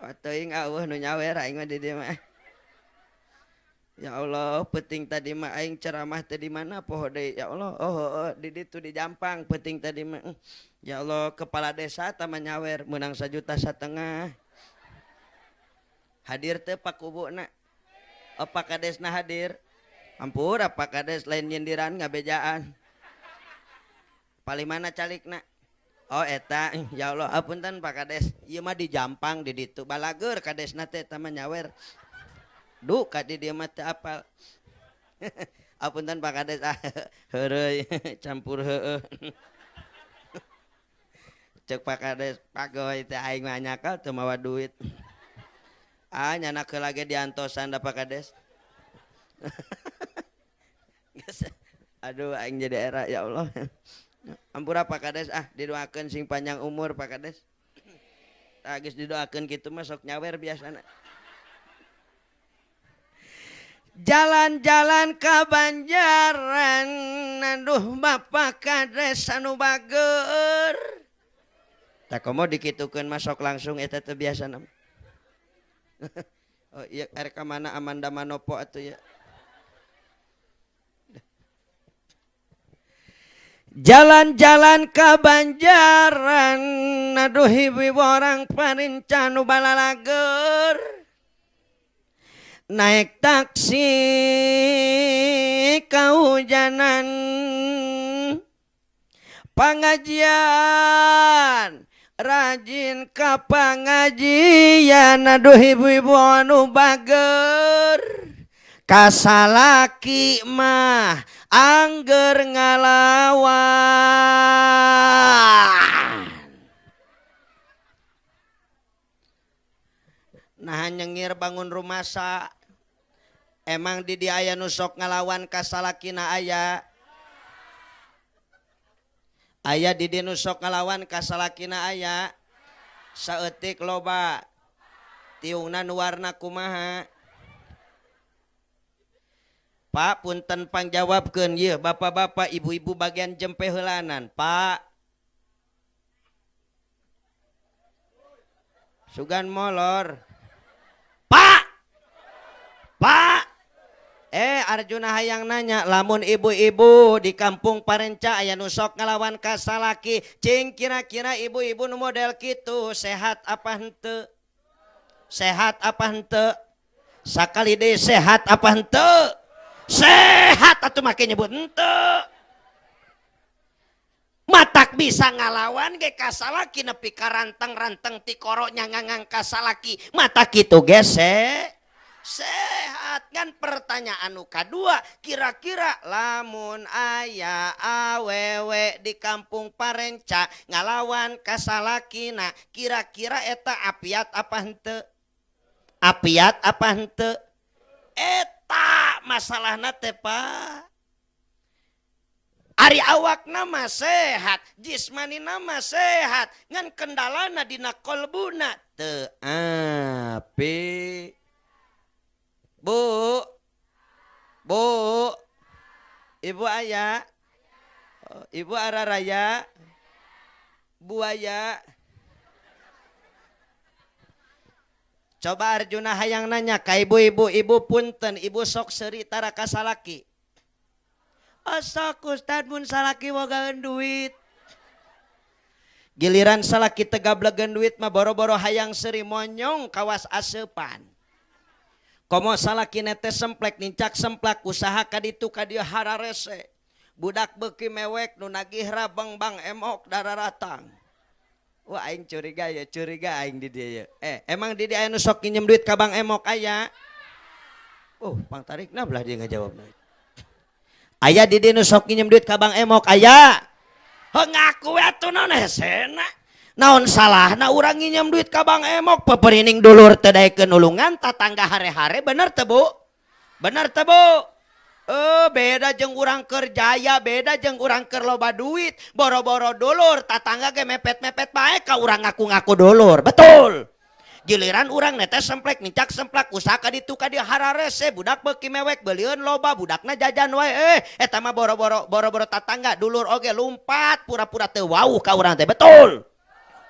Speaker 1: Oh, teuing eueuh nu nyawer aing mah di dieu mah. Ya Allah, penting tadi mah aing ceramah teh di mana poho deui ya Allah. Oh, oh di ditu di Jampang penting tadi mah. Ya Allah, kepala desa tah mah nyawer meunang 1,5 juta. Hadir teh Pak Kubuna. Apa kadesna hadir? Ampura Pak Kades lain nyindiran ngabejaan. Paling mana calikna? Oh eta, ya Allah, apunten Pak Kades, ieu mah di Jampang di ditu balager kadesna teh eta mah nyawer. Duh ka di dieu mah teu apal. Apunten Pak Kades ah heureuy campur heueuh. Cek Pak Kades, pagoy teh aing mah nyakal teu mawa duit. Ah nyana keula ge diantosan da Pak Kades. Aduh aing jadi era ya Allah. Ampura Pak Kades ah didoakeun sing panjang umur Pak Kades. Tah geus didoakeun kitu mah sok nyawer biasana. Jalan-jalan ka Banjaran aduh Bapak Kades anu bager. Tah komo dikitukeun mah sok langsung eta teh biasana. Oh iya erek ka mana Amanda Manopo atuh ya. Jalan-jalan ka Banjaran aduh ibu orang Parenca nu balalager. Naik taksi kahujanan. Pengajian rajin ka pengajian aduh ibu-ibu anu bager. Kasalaki mah angger ngalawan. Nah nyengir bangun rumasa. Emang di dia aya nu sok ngalawan kasalakina aya. Aya di dieu nu sok ngalawan kasalakina aya. Saeutik loba. Tiungna nu warna kumaha? Pak punten pangjawabkeun ieu bapak-bapak ibu-ibu bagian jempe heulanan Pak. Sugan molor. Pak. Pak. Arjuna hayang nanya lamun ibu-ibu di kampung Parenca aya nu sok ngalawan kasalaki cing kira-kira ibu-ibu nu model kitu sehat apa henteu? Sehat apa henteu? Sakali deui sehat apa henteu? Sehat atuh make nyebut henteu. Matak bisa ngalawan ge kasalaki nepi ka ranteng-ranteng tikoro nyangangang kasalaki matak kitu ge. Sehat. Kan pertanyaan nu kadua, kira-kira lamun aya awewe di kampung Parenca ngalawan ka salakina, kira-kira eta apiat apa henteu? Apiat apa henteu? Eta masalahna teh Pak. Ari awakna mah sehat, jismanina mah sehat, ngan kendalana dina kolbuna teu api. Bu, bu, ibu aya, ibu araraya, buaya. Coba Arjuna hayang nanya ka ibu-ibu, ibu punten, ibu sok seuri tara ka salaki. Osok ustad mun salaki bogaeun duit. Giliran salaki teu gablegeun duit mah boro-boro hayang seuri monyong kawas aseupan. Komo salaki netes semplek nincak semplak usaha kaditu ka dieu hararese. Budak beuki mewek nu nagih rabeng Bang Emok dararatang. Wah aing curiga ya, curiga aing di dieu ye. Emang di dieu aya nu sok nginjem duit ka Bang Emok aya? Oh, pang tarikna belah dia ngajawabna. Aya di dieu nu sok nginjem duit ka Bang Emok aya? Heuh ngaku we atuh naon hesena. Naon salahna urang nginjem duit ka Bang Emok, peperining dulur teu daekeun nulungan tatangga hare-hare, bener teu Bu? Bener teu Bu? Beda jeung urang keur jaya, beda jeung urang keur loba duit, boro-boro dulur tatangga ge mepet-mepet bae ka urang ngaku-ngaku dulur, betul. Giliran urang netes semplek nincak semplak usaha ka ditu ka dieu hararese, budak beuki mewek beulieun loba, budakna jajan wae, eta mah boro-boro boro-boro tatangga dulur oge lumpat pura-pura teu wauh ka urang teh, betul.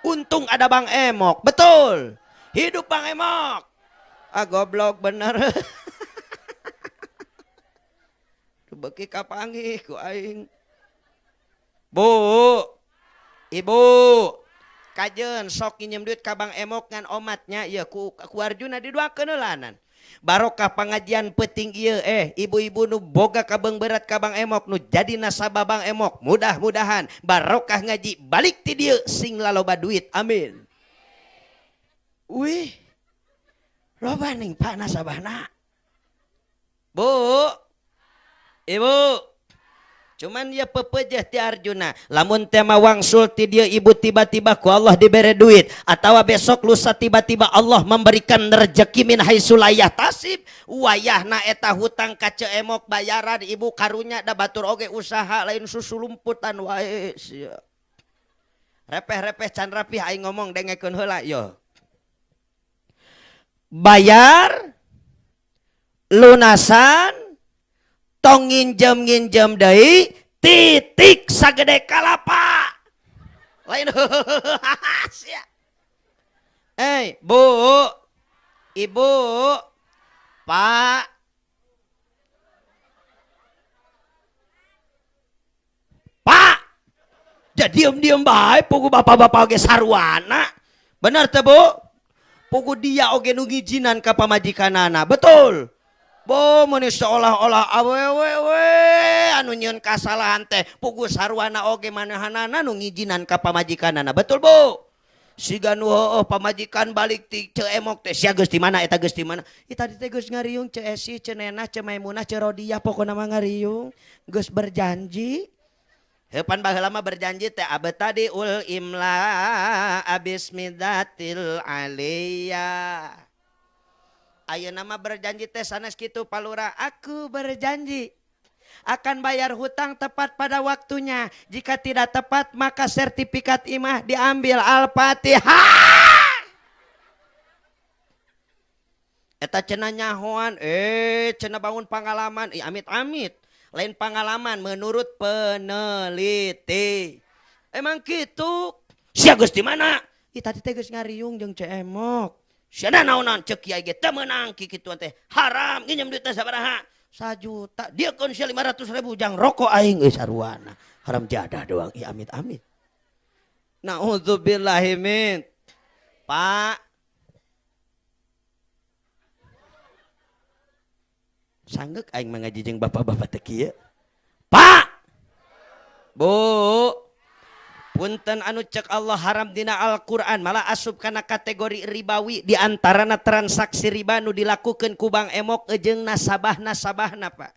Speaker 1: Untung ada Bang Emok, betul. Hidup Bang Emok. Ah goblok bener. Beuki kapanggih ku aing. Bu, ibu, kajeun sok nginjem duit ka Bang Emok ngan omatnya ieu ku Arjuna diduakeun heulanan. Barokah pangajian peuting ieu ibu-ibu nu boga kabeung berat ka Bang Emok nu jadi nasabah Bang Emok, mudah-mudahan barokah ngaji balik ti dieu sing laloba duit, amin. Wih, loba ning Pak nasabahna. Bu, ibu, cuman ya pepejeh ti Arjuna, lamun tema wangsul ti dieu ibu tiba-tiba ku Allah dibere duit atawa besok lusa tiba-tiba Allah memberikan rezeki min haitsu la yahtasib, wayahna eta hutang ka Ceu Emok bayaran ibu karunya da batur oge usaha lain susu lumputan wae sia. Repeh-repeh can rapih aing ngomong dengekeun heula yo. Bayar lunasan tong nginjem-nginjem deui titik sagede kalapa lain sia. Bu, ibu, Pak, Pak, jadi diem-diem bae pugu bapak-bapak oge sarwana, bener teu Bu? Pugu dia oge nu ngijinan ka pamajikanana, betul. Bo meuni seolah-olah awewe we anu nyieun kasalahan teh pugu sarwana oge manehanana nu ngijinan ka pamajikanana, betul Bu? Siga nu heueuh pamajikan balik ti Ceu Emok teh sia geus di mana eta geus di mana? Ih tadi teh geus ngariung Ceu Esi, Ceu Nenah, Ceu Maimunah, Ceu Rodiah pokona mah ngariung geus berjanji. Heuh pan baheula mah berjanji teh abtadi ul imla abismidatil aliyah. Ayeuna mah berjanji teh sanes kitu palura, aku berjanji akan bayar hutang tepat pada waktunya. Jika tidak tepat maka sertifikat imah diambil. Al-Fatihah. Eta cenah nyahoan, cenah bangun pengalaman, ih amit-amit. Lain pengalaman menurut peneliti. Emang kitu? Sia geus di mana? Ih tadi teh geus ngariung jeung Ceu Emok. Sia naonan ceuk kiai ge teu meunang kikituan teh. Haram nginjem duit teh sabaraha? 1 juta. Dia keun sia 500.000 jang rokok aing euy saruana. Haram jadah doang ih amit-amit. Nauzubillahi min. Pak, sanggeuk aing mah ngaji jeung bapak-bapak teh kieu. Pak, Bu, Punten anu cek Allah haram dina Al-Qur'an malah asup kana kategori ribawi di antarana transaksi riba nu dilakukeun ku Bank Emok jeung nasabah-nasabahna Pak.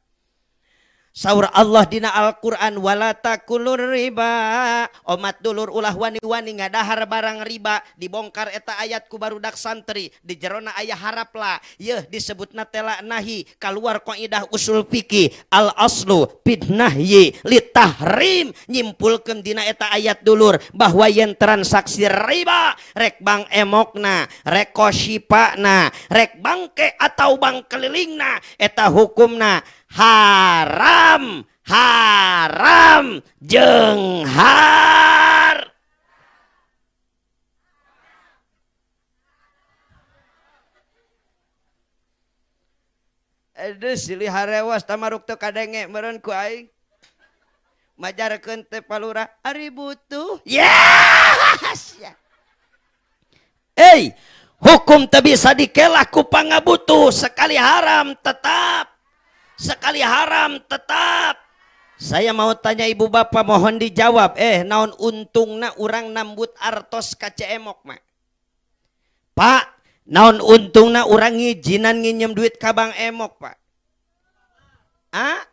Speaker 1: Saur Allah dina Al-Qur'an wala takulur riba. Omat dulur ulah wani-wani ngadahar barang riba, dibongkar eta ayat ku barudak santri, di jerona aya harapla. Yeuh disebutna tela nahi, kaluar kaidah usul fikih al aslu fitnahyi litahrim, nyimpulkeun dina eta ayat dulur bahwa yen transaksi riba rek Bank Emokna, rek koshipana, rek bangke atau bank kelilingna eta hukumna haram, haram jeung har. Aduh silih harewas tamaruk teu kadenge meureun ku aing. Majarkeun teh palura ari butuh. Yes. Hey, hukum teu bisa dikelah ku pangabutuh, sekali haram tetap. Sekali haram tetap. Saya mau tanya ibu bapak mohon dijawab. Naon untungna urang nambut artos ka Ceu Emok mah? Pak, naon untungna urang ngijinan nginjem duit ka Bank Emok, Pak? Ah?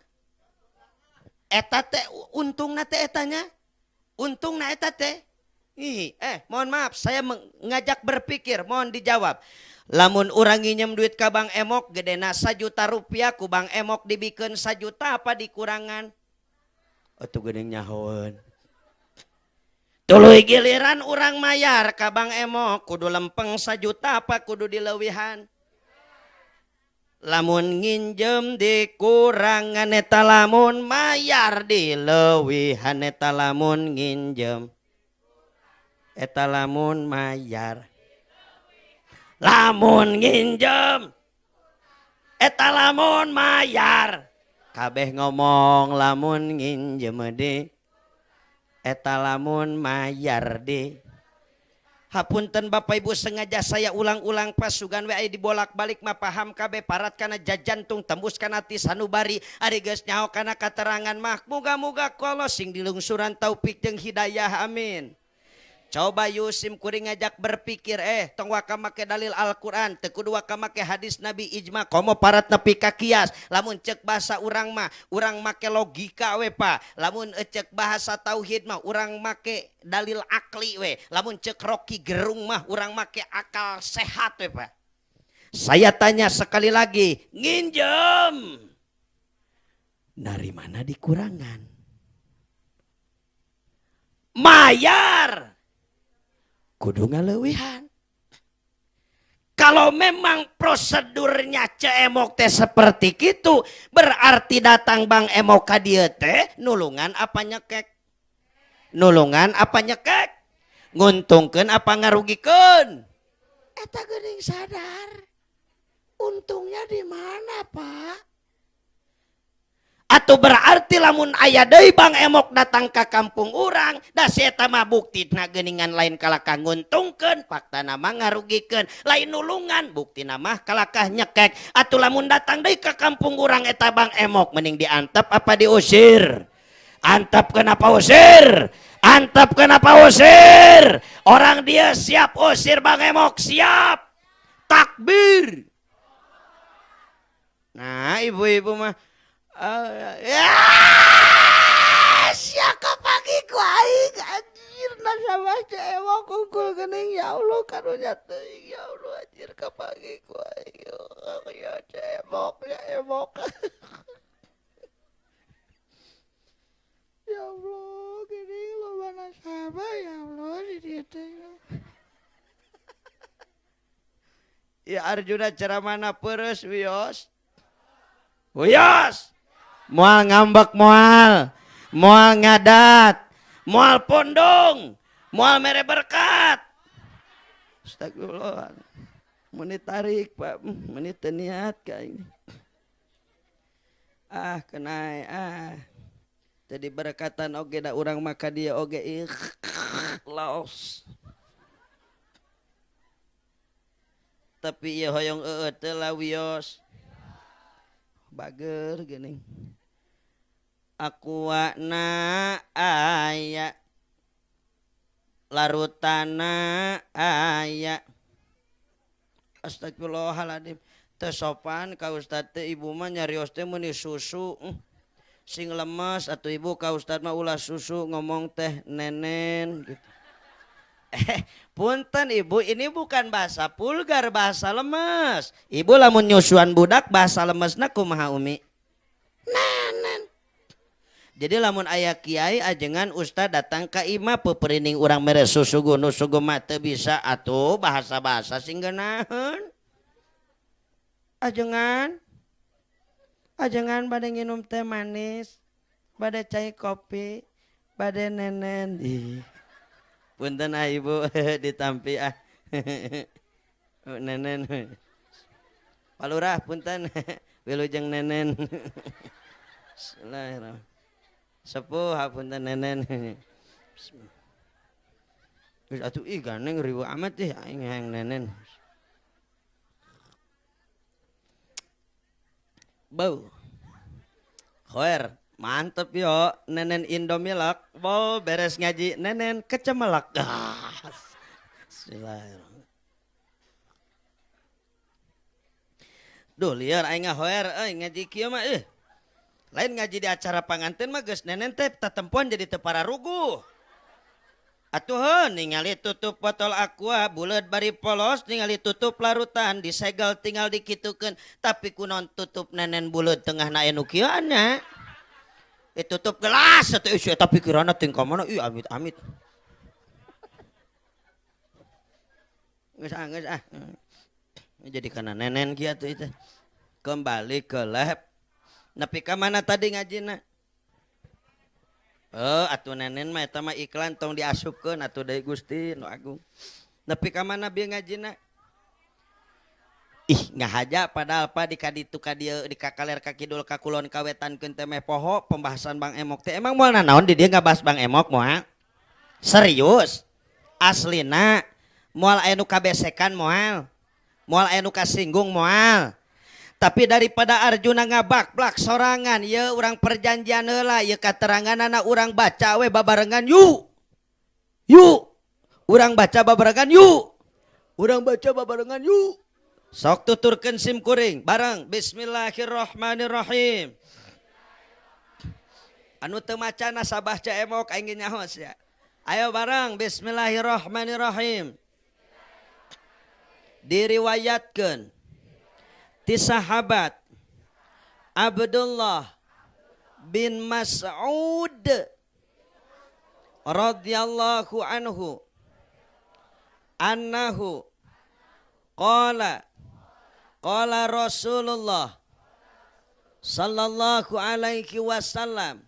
Speaker 1: Eta teh untungna teh etanya? Untungna eta teh? Ih, mohon maaf, saya mengajak berpikir, mohon dijawab. Lamun urang nginjem duit ka Bank Emok gedena 1 juta rupiah ku Bank Emok dibikeun 1 juta apa dikurangan? Atuh geuning nyahoeun. Tuluy giliran urang mayar ka Bank Emok kudu lempeng 1 juta apa kudu dileuwihan? Lamun nginjem dikurangan eta lamun mayar dileuwihan eta lamun nginjem eta lamun mayar. Lamun nginjem eta lamun mayar. Kabeh ngomong lamun nginjem di eta lamun mayar di. Hapunten Bapak Ibu sengaja saya ulang-ulang pasugan we aya dibolak-balik mah paham kabeh parat kana jajantung tembus kana hati sanubari ari geus nyaho kana katerangan mah muga-muga ku Allah sing dilungsuran taufik jeung hidayah amin. Coba yusim kuring ngajak berpikir tong waka make dalil Al-Qur'an teu kudu waka make hadis Nabi ijma komo parat nepi ka kias. Lamun cek bahasa urang mah urang make logika we Pak. Lamun cek bahasa tauhid mah urang make dalil akli we. Lamun cek Rocky Gerung mah urang make akal sehat we Pak. Saya tanya sekali lagi, nginjem dari mana dikurangan? Mayar kudu ngaleuwihan. Kalau memang prosedurnya Ceu Emok teh seperti itu, berarti datang Bank Emok ka dieu teh nulungan apa nyekek? Nulungan apa nyekek? Nguntungkeun apa ngarugikeun? Eta geuning sadar. Untungnya di mana, Pak? Atau berarti lamun aya deui Bank Emok datang ka kampung urang, da si eta mah buktina geuningan lain kalakah nguntungkeun, faktana mah ngarugikeun, lain nulungan, buktina mah kalakah nyekek. Atau lamun datang deui ka kampung urang eta Bank Emok mending diantep apa diusir? Antep kenapa usir? Antep kenapa usir? Orang dia siap usir Bank Emok, siap. Takbir. Nah, ibu-ibu mah ya, siapa pagi ku aing anjir nasabah Ceu Emok kungkul geuning ya Allah karunya teuing ya Allah anjir kapagi ku aing ya Ceu Emok ya Emok. Ya Allah geuning loba nasabah ya Allah di dieu teh. Ya Arjuna ceramahna peureuh wios. Wios. Moal ngambek moal, moal ngadat, moal pondong, moal mere berkat. Astagfirullah. Meni tarik Pak, meni teu niat ka ini. Ah kenai ah. Tadi berkatan oge da urang maka dia oge ikhlas. Tapi ieu hoyong eueuh teu lah wios. Bager geuning. Aku na aya Larutana aya. Astagfirullahaladzim. Teu sopan ka ustad teh ibu mah nyarios teh meuni susu. Sing lemes atuh ibu ka ustad mah ulah susu ngomong teh nenen gitu. Punten ibu, ini bukan bahasa vulgar, bahasa lemes. Ibu lamun nyusuan budak bahasa lemesna kumaha umi? Nenen. Jadi lamun aya kiai ajengan ustad datang ka imah peperining urang mere susu gunu sugu mah teu bisa atuh bahasa-bahasa sing geunaheun. Ajengan ajengan bade nginum teh manis, bade cai kopi, bade nenen. Ih. Punten ah ibu ditampi ah. Nenen. Pak Lurah punten wilujeng nenen. Bismillahirrahmanirrahim. Sepuh hapunten nenen. Geus atuh ih ganeng riweuh amat ih aing hayang nenen. Bau. Khoer, mantep yo nenen Indomilk. Bau beres ngaji nenen kecemelak. Bismillahirrahmanirrahim. Duh liar aing ngahoer euy ngaji kieu mah euy. Lain ngaji di acara panganten mah geus nenen teh tatempuan jadi teu pararuguh. Atuh heuh ningali tutup botol aqua buleud bari polos ningali tutup larutan disegel tinggal dikitukeun tapi kunaon tutup nenen buleud tengahna aya nu kieu nya. Ditutup gelas atuh isi eta pikiranna ting ka mana ih amit-amit. Geus ah geus ah. Jadi kana nenen kieu atuh itu. Kembali ke lab. Nepi ka mana tadi ngajina? Oh, atuh nenen mah eta mah iklan tong diasupkeun atuh deui Gusti nu agung. Nepi ka mana bieu ngajina? Ih, ngahaja padahal pa di kaditu ka dieu di kakaler ka kidul ka kulon ka wetankeun teh meh poho pembahasan Bang Emok teh. Emang moal nanaon di dieu ngabahas Bang Emok moal? Serius? Aslina moal aya nu kabesekan moal. Moal aya nu kasinggung moal. Tapi daripada Arjuna ngabak-blak sorangan, ye urang perjanjian heula, ye kateranganana urang baca we babarengan yuk. Yuk. Urang baca babarengan yuk. Urang baca babarengan yuk. Sok tuturkeun sim kuring bareng bismillahirrahmanirrahim. Anu teu maca nasabah Ceu Emok aing nyaho sia. Ayo bareng bismillahirrahmanirrahim. Diriwayatkeun ti sahabat Abdullah bin Mas'ud radhiyallahu anhu annahu qala qala Rasulullah sallallahu alaihi wasallam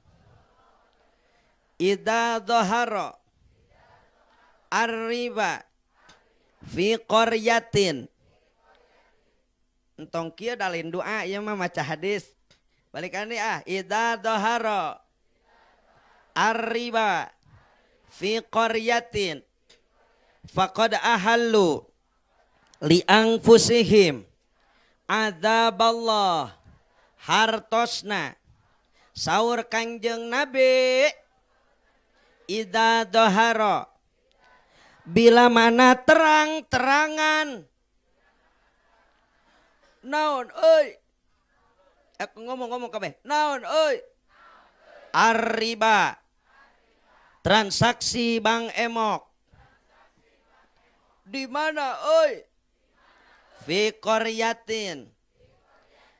Speaker 1: idza dhahara ar-riba fi qaryatin. Entong kieu dalin doa ieu mah maca hadis. Balikan deui ah, idza dhahara ar-riba fi qaryatin faqad ahallu li anfusihim adzaballah. Hartosna saur Kangjeng Nabi idza dhahara bila mana terang-terangan. Naon euy? Aku ngomong-ngomong kabeh. Naon euy? Arriba. Transaksi Bang Emok. Di mana euy? Fi qaryatin.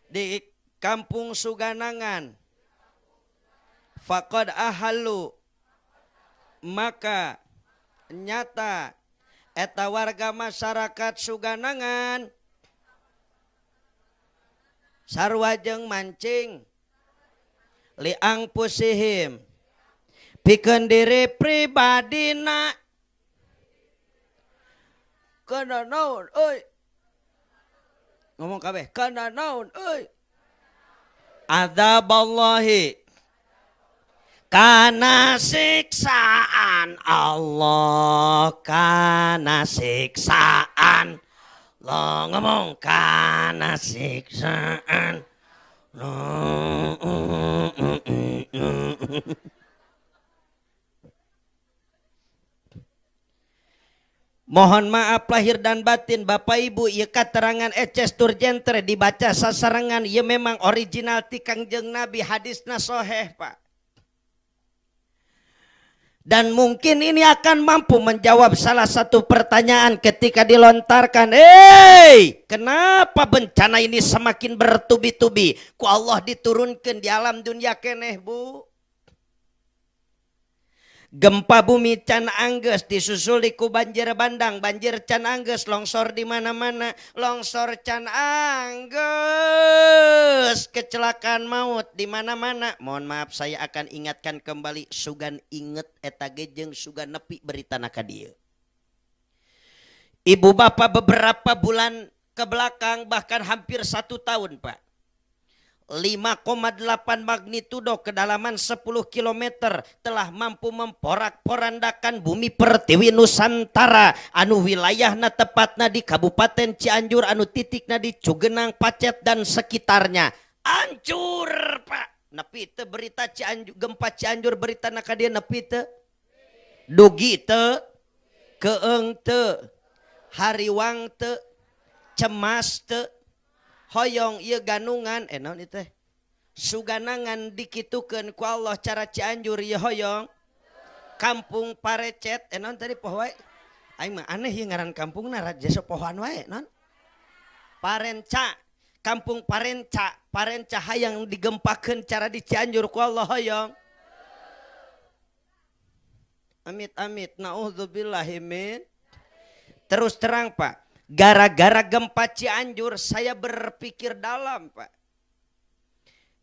Speaker 1: Di kampung Suganangan. Faqad ahallu. Maka nyata eta warga masyarakat Suganangan sarua jeung mancing liang pusihim pikeun diri pribadina. Kana naon euy? Ngomong kabeh, kana naon euy? Adzaballahi, kana siksaan Allah, kana siksaan Allah, ngomong kana siksaan. Mohon maaf lahir dan batin Bapak Ibu, ieu katerangan Eces Turjentre dibaca sasarengan, ieu memang original ti Kangjeng Nabi, hadisna soheh Pak. Dan mungkin ini akan mampu menjawab salah satu pertanyaan ketika dilontarkan, kenapa bencana ini semakin bertubi-tubi? Ku Allah diturunkan di alam dunia keneh Bu. Gempa bumi can angges disusuli ku banjir bandang, banjir can angges, longsor di mana-mana, longsor can angges, kecelakaan maut di mana-mana. Mohon maaf saya akan ingatkan kembali, sugan inget eta ge jeung sugan nepi berita ka dieu. Ibu bapak beberapa bulan ke belakang bahkan hampir 1 tahun Pak. 5,8 magnitudo kedalaman 10 km telah mampu memporak-porandakan bumi pertiwi Nusantara anu wilayahna tepatna di Kabupaten Cianjur anu titikna di Cugenang, Pacet dan sekitarnya. Hancur Pak. Nepi teu berita Cianjur, gempa Cianjur berita na ka dieu nepi teu? Dugi teu? Keeng teu? Hariwang teu? Cemas teu? Hoyong ieu ganungan naon ieu teh suganangan dikitukeun ku Allah cara Cianjur ieu hoyong kampung Parecet naon tadi poho wae aing mah aneh ieu ngaran kampungna raja pohoan wae naon Parenca kampung Parenca Parenca hayang digempakeun cara di Cianjur ku Allah hoyong amit amit naudzubillahi min. Terus terang Pak, gara-gara gempa Cianjur saya berpikir dalam Pak.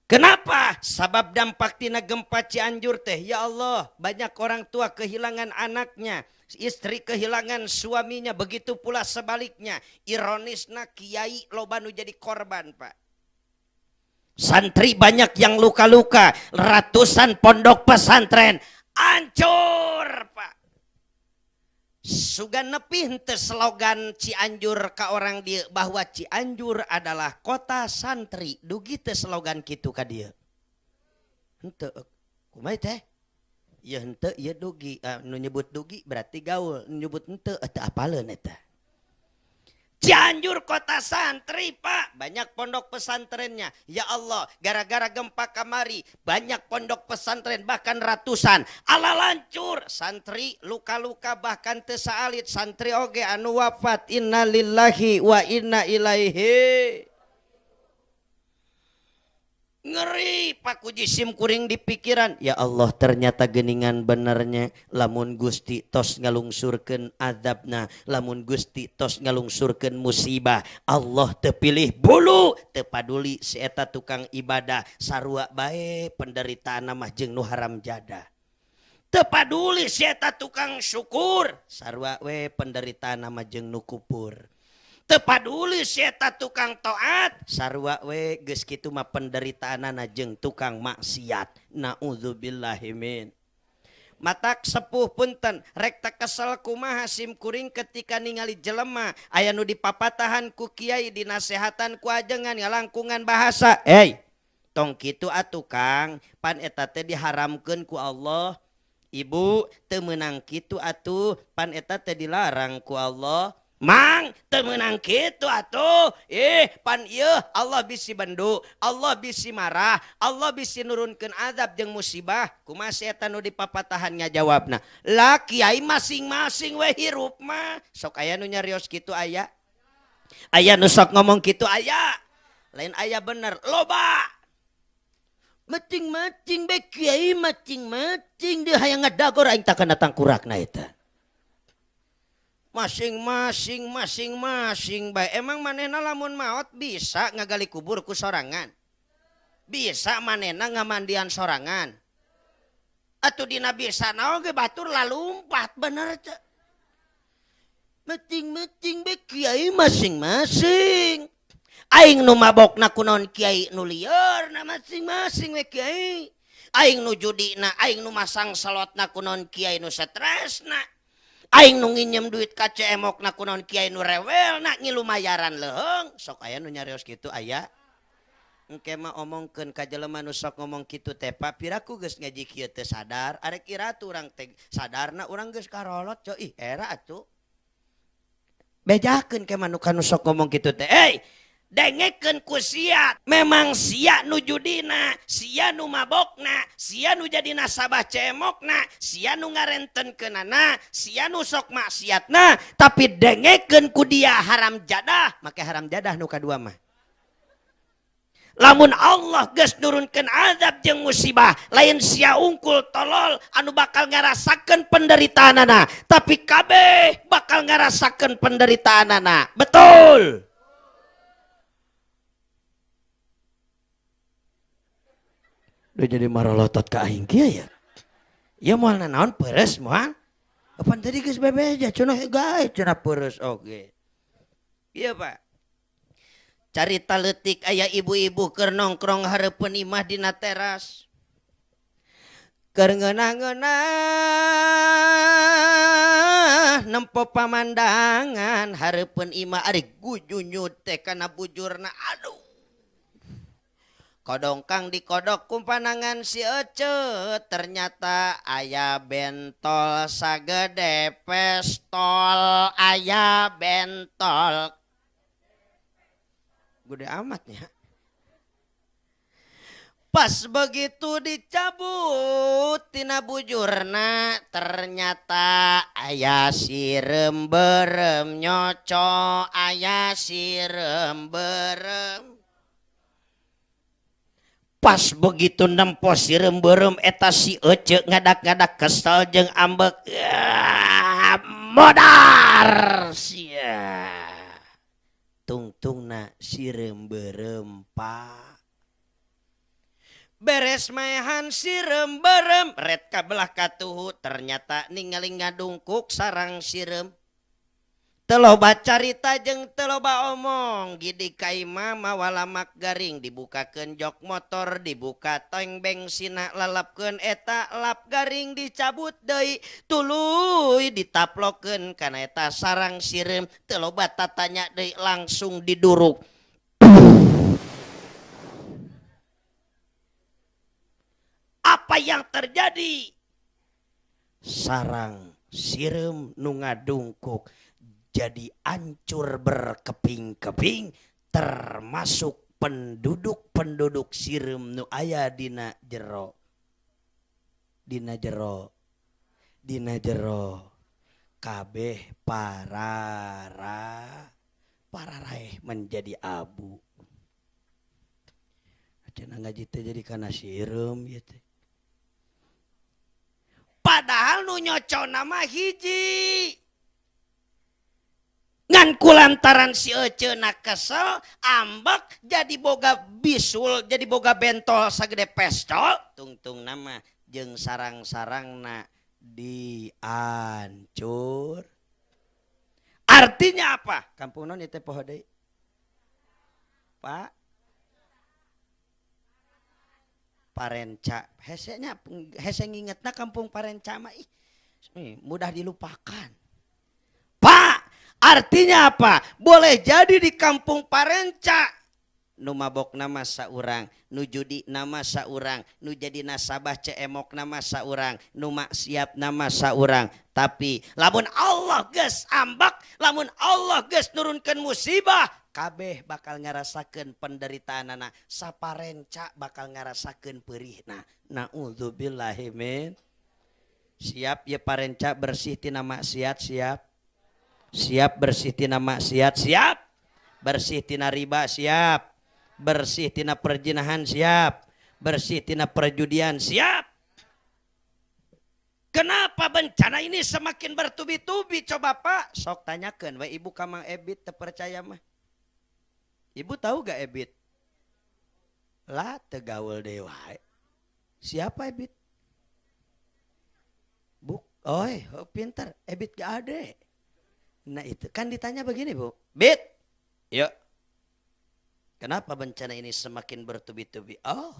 Speaker 1: Kenapa? Sabab dampak tina gempa Cianjur teh, ya Allah, banyak orang tua kehilangan anaknya, istri kehilangan suaminya, begitu pula sebaliknya. Ironisna kiai loba nu jadi korban Pak. Santri banyak yang luka-luka, ratusan pondok pesantren hancur Pak. Sugan nepi henteu slogan Cianjur ka orang dieu bahwa Cianjur adalah kota santri. Dugi teu slogan kitu ka dieu. Henteu kumaha teh? Ieu henteu ieu dugi, nu nyebut dugi berarti gaul, nu nyebut henteu teu apaleun eta. Cianjur kota santri Pak, banyak pondok pesantrennya. Ya Allah, gara-gara gempa kamari banyak pondok pesantren bahkan ratusan ala lancur, santri luka-luka bahkan teu saalit, santri oge anu wafat. Innalillahi wa inna ilaihi. Ngeri Pak kuji sim kuring di pikiran. Ya Allah, ternyata geningan benernya lamun Gusti tos ngalungsurkeun azabna, lamun Gusti tos ngalungsurkeun musibah, Allah teu pilih bulu, teu paduli si eta tukang ibadah sarua bae penderitaan mah jeung nu haram jadah. Teu paduli si eta tukang syukur sarua we penderitaan mah jeung nu kupur. Teu paduli si eta tukang taat sarua we geus kitu mah penderitaanana jeung tukang maksiat. Naudzubillahi min. Matak sepuh punten rek tak kesel kumaha sim kuring ketika ningali jelema aya nu dipapatahan ku kiai, dinasehatan ku ajengan ngalangkungan bahasa, tong kitu atuh Kang, pan eta teh diharamkeun ku Allah. Ibu teu meunang kitu atuh, pan eta teh dilarang ku Allah. Mang teu meunang kitu atuh, pan ieu Allah bisi bendu, Allah bisi marah, Allah bisi nurunkeun azab jeung musibah. Kumaha si eta nu dipapatahan ngajawabna? Lah kiai masing-masing we hirup mah. Sok aya nu nyarios kitu aya. Aya nu sok ngomong kitu aya. Lain aya bener, loba. Macing-macing be kiai macing-macing dia hayang ngadagor aing takana tangkurakna eta. Masing-masing, masing-masing bae. Emang manehna lamun maot bisa ngagali kubur ku sorangan? Bisa manehna ngamandian sorangan? Atuh dina bisa naon ge batur lalumpat bener teu. Macing-macing be kiai masing-masing. Aing nu mabokna kunaon kiai nu lieurna masing-masing we kiai. Aing nu judina, aing nu masang selotna kunaon kiai nu stresna. Aing nu nginjem duit ka cemokna kunaon kiai nu rewelna ngilu mayaran leuheung. Sok aya nu nyarios kitu aya. Engke mah omongkeun ka jelema nu sok ngomong kitu teh, Pak, piraku geus ngaji kieu teu sadar, arek ira tuh urang teh sadarna urang geus karolot coy. Ih, era atuh. Bejakeun ke manuka nu sok ngomong kitu teh. Hey, dengekeun ku sia, memang sia nu judina, sia nu mabokna, sia nu jadi nasabah cemokna, sia nu ngarentenkeunana, sia nu sok maksiatna, tapi dengekeun ku dia haram jadah, make haram jadah nu kadua mah. Lamun Allah geus nurunkeun azab jeung musibah, lain sia ungkul tolol anu bakal ngarasakeun penderitaanana, tapi kabeh bakal ngarasakeun penderitaanana. Betul. Duh jadi marolotot ka aing kieu ya. Ieu moal nanaon peres moal. Apan tadi geus bebeja cenah gae cenah peres oge. Ieu Pak. Carita leutik aya ibu-ibu keur nongkrong hareupeun imah dina teras. Keur ngeunah-ngeunah nempo pamandangan hareupeun imah ari gujunyut teh kana bujurna aduh. Kodongkang dikodok kumpanangan si Ece, ternyata aya bentol sagede pestol, aya bentol gede amatnya. Pas begitu dicabut tina bujurna, ternyata aya sireum berem nyoco, aya sireum berem. Pas begitu nempo sireum berem eta si Ece ngadak-ngadak kesel jeung ambek, modar sia. Tungtungna sireum berem pak. Beres maehan sireum berem red kabelah katuhu, ternyata ningali ngadungkuk sarang sireum. Teu loba carita jeung teu loba omong, gidi ka imah mawa lamak garing, dibukakeun jok motor, dibuka tong bengsina, lalapkeun eta lap garing dicabut deui, tuluy ditaplokeun kana eta sarang sireum, teu loba tatanya deui langsung diduruk. Apa yang terjadi? Sarang sireum nu ngadungkuk jadi hancur berkeping-keping, termasuk penduduk-penduduk sireum nu aya dina jero. Dina jero. Dina jero. Kabeh pararaeh menjadi abu. Cenah ngaji teh jadi kana sireum ieu teh. Padahal nu nyocona mah hiji. Ngan kulantaran si Ece na kesel, ambek jadi boga bisul, jadi boga bentol sagede pestol, tungtung nama jeung sarang-sarangna diancur. Artinya apa? Kampung non ieu teh poho deui. Pak Parenca, hesenya hese ngingetna kampung Parenca mah ih mudah dilupakan. Pak, artinya apa? Boleh jadi di kampung Parenca nu mabok nama saurang, nu judi nama saurang, nu jadi nasabah ceemok nama saurang, nu maksiat nama saurang. Tapi lamun Allah geus ambek, lamun Allah geus nurunkeun musibah, kabeh bakal ngarasakeun penderitaanana, saparenca bakal ngarasakeun peurihna. Naudzubillahi min. Siap ya Parenca bersih tina maksiat, siap. Siap bersih tina maksiat, siap. Bersih tina riba, siap. Bersih tina perjinahan, siap. Bersih tina perjudian, siap. Kenapa bencana ini semakin bertubi-tubi? Coba Pak, sok tanyakeun we ibu ka Mang Ebit teu percaya mah. Ibu tahu gak Ebit? Lah teu gaul deui wae. Siapa Ebit? Buk, oh pintar, Ebit gak ada. Nah itu kan ditanya begini Bu, Bit, yuk. Kenapa bencana ini semakin bertubi-tubi? Oh,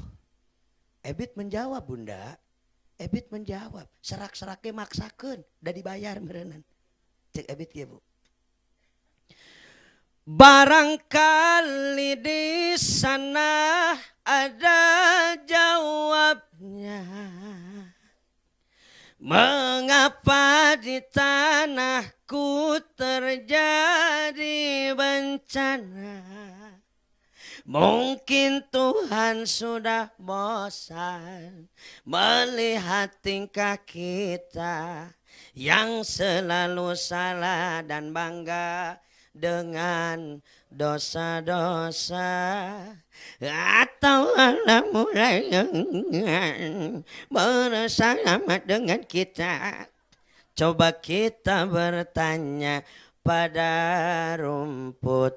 Speaker 1: Ebit menjawab Bunda. Ebit menjawab, serak-seraknya maksakeun, udah dibayar meureunan. Cek Ebit ya Bu. Barangkali di sana ada jawabnya. Mengapa di tanahku terjadi bencana? Mungkin Tuhan sudah bosan melihat tingkah kita yang selalu salah dan bangga dengan dosa-dosa. Atau Allah mulai bersama dengan kita. Coba kita bertanya pada rumput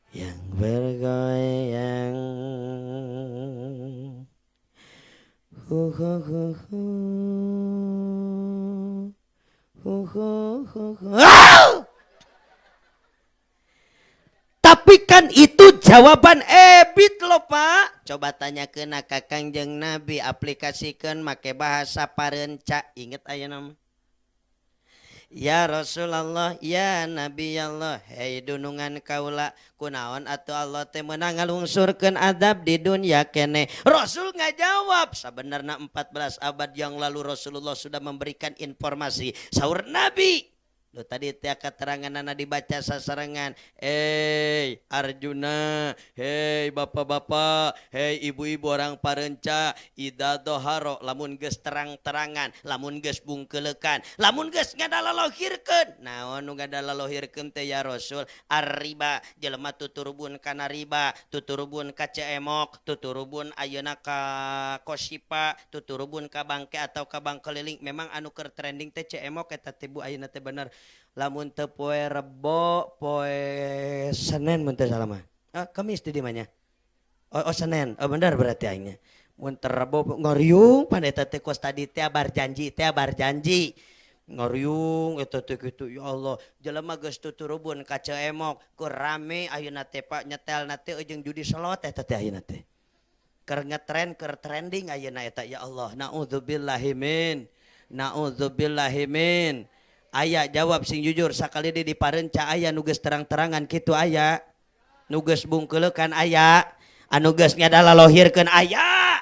Speaker 1: yang bergoyang. Hu hu hu hu. Hu hu hu hu. Tapi kan itu jawaban Ebit loh Pak. Coba tanya kena ka Kangjeng Nabi, aplikasikan make bahasa Parenca. Ingat aya nama. Ya Rasulullah, ya Nabi Allah, hei dunungan kaula, kunaon atuh Allah teh meunang ngalungsurkeun azab di dunia kene. Rasul ngajawab, sebenarnya 14 abad yang lalu Rasulullah sudah memberikan informasi. Saur Nabi, lo tadi teh keterangan dibaca sasarengan. Hei Arjuna, hei bapak-bapak, hei ibu-ibu orang Parenca, idza doharo lamun geus terang-terangan, lamun geus bungkeulekan, lamun geus ngadalalohirkeun. Naon nu ngadalalohirkeun teh ya Rasul? Arriba, jelema tuturubun kana riba, tuturubun ka ceemok, tuturubun ayeuna ka kosipa, tuturubun ka bangke atau ka bank keliling. Memang anu keur trending teh ceemok eta teh Bu ayeuna teh bener. Lamun teu poe Rebo, poe Senin mun teu salah mah. Ah, Kamis di dimanya. Oh, oh Senin. Oh bener berarti aingnya. Mun teu Rebo ngoriung pan eta teh kos tadi teh bar janji, teh bar janji. Ngoriung eta teh kitu ya Allah. Jelema geus tuturubun ka ceemok, keur rame ayeuna teh Pak nyetelna teh jeung judi slot eta teh ayeuna teh. Keur ngetren, keur trending ayeuna eta ya Allah. Naudzubillahi min. Naudzubillahi min. Aya jawab sing jujur sakali di Parenca aya nu geus terang-terangan kitu aya, nu geus bungkeulekan aya, anu geus ngadalalohirkeun aya.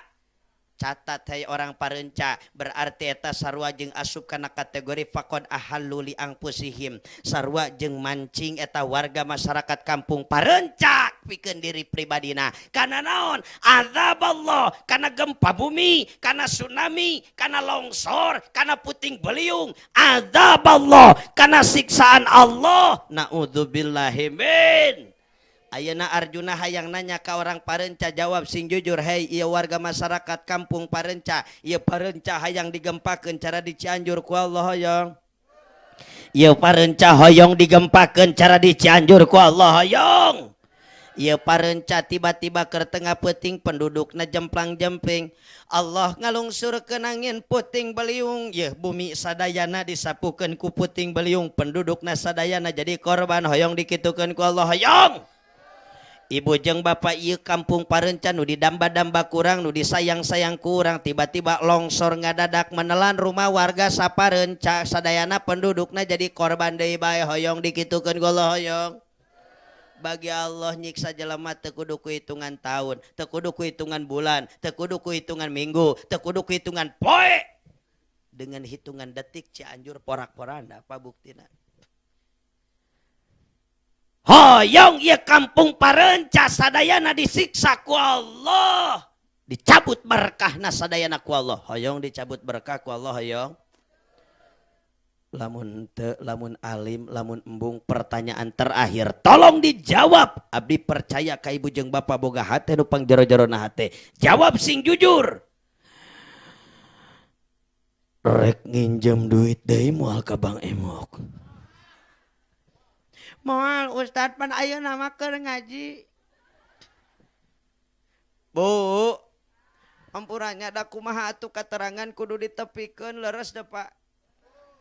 Speaker 1: Catat hai orang Parenca, berarti eta sarua jeung asup kana kategori faqad ahallu li anfusihim, sarua jeung mancing eta warga masyarakat kampung Parenca pikeun diri pribadina. Kana naon? Azab Allah, kana gempa bumi, kana tsunami, kana longsor, kana puting beliung. Azab Allah, kana siksaan Allah. Naudzubillahi min. Ayeuna Arjuna hayang nanya ka orang Parenca, jawab sing jujur, hei ieu warga masyarakat kampung Parenca, ieu Parenca hayang digempakeun cara di Cianjur ku Allah hoyong. Ieu Parenca hoyong digempakeun cara di Cianjur ku Allah hoyong. Ieu Parenca tiba-tiba keur tengah peuting pendudukna jemplang-jempling. Allah ngalungsurkeun angin puting beliung, yeuh bumi sadayana disapukeun ku puting beliung, pendudukna sadayana jadi korban hoyong dikitukeun ku Allah hoyong. Ibu jeung bapak ieu kampung Parenca nu didamba-damba kurang, nu disayang-sayang kurang, tiba-tiba longsor ngadadak menelan rumah warga saparenca sadayana pendudukna jadi korban deui bae hoyong dikitukeun ku Allah hoyong. Bagi Allah nyiksa jelema teu kudu ku hitungan tahun, teu kudu ku hitungan bulan, teu kudu ku hitungan minggu, teu kudu ku hitungan poe. Dengan hitungan detik Cianjur porak-poranda apa buktina? Hoyong ieu kampung Parenca sadayana disiksa ku Allah, dicabut berkahna sadayana ku Allah. Hoyong dicabut berkah ku Allah hoyong. Lamun teu, lamun alim, lamun embung, pertanyaan terakhir tolong dijawab. Abdi percaya ka ibu jeung bapa boga hate nu pangjero-jerona hate. Jawab sing jujur. Rek nginjem duit deui moal ka Bang Emok. Moal Ustad pan ayeuna mah keur ngaji. Bu, ampuranya da kumaha atuh katerangan kudu ditepikeun leres da Pak.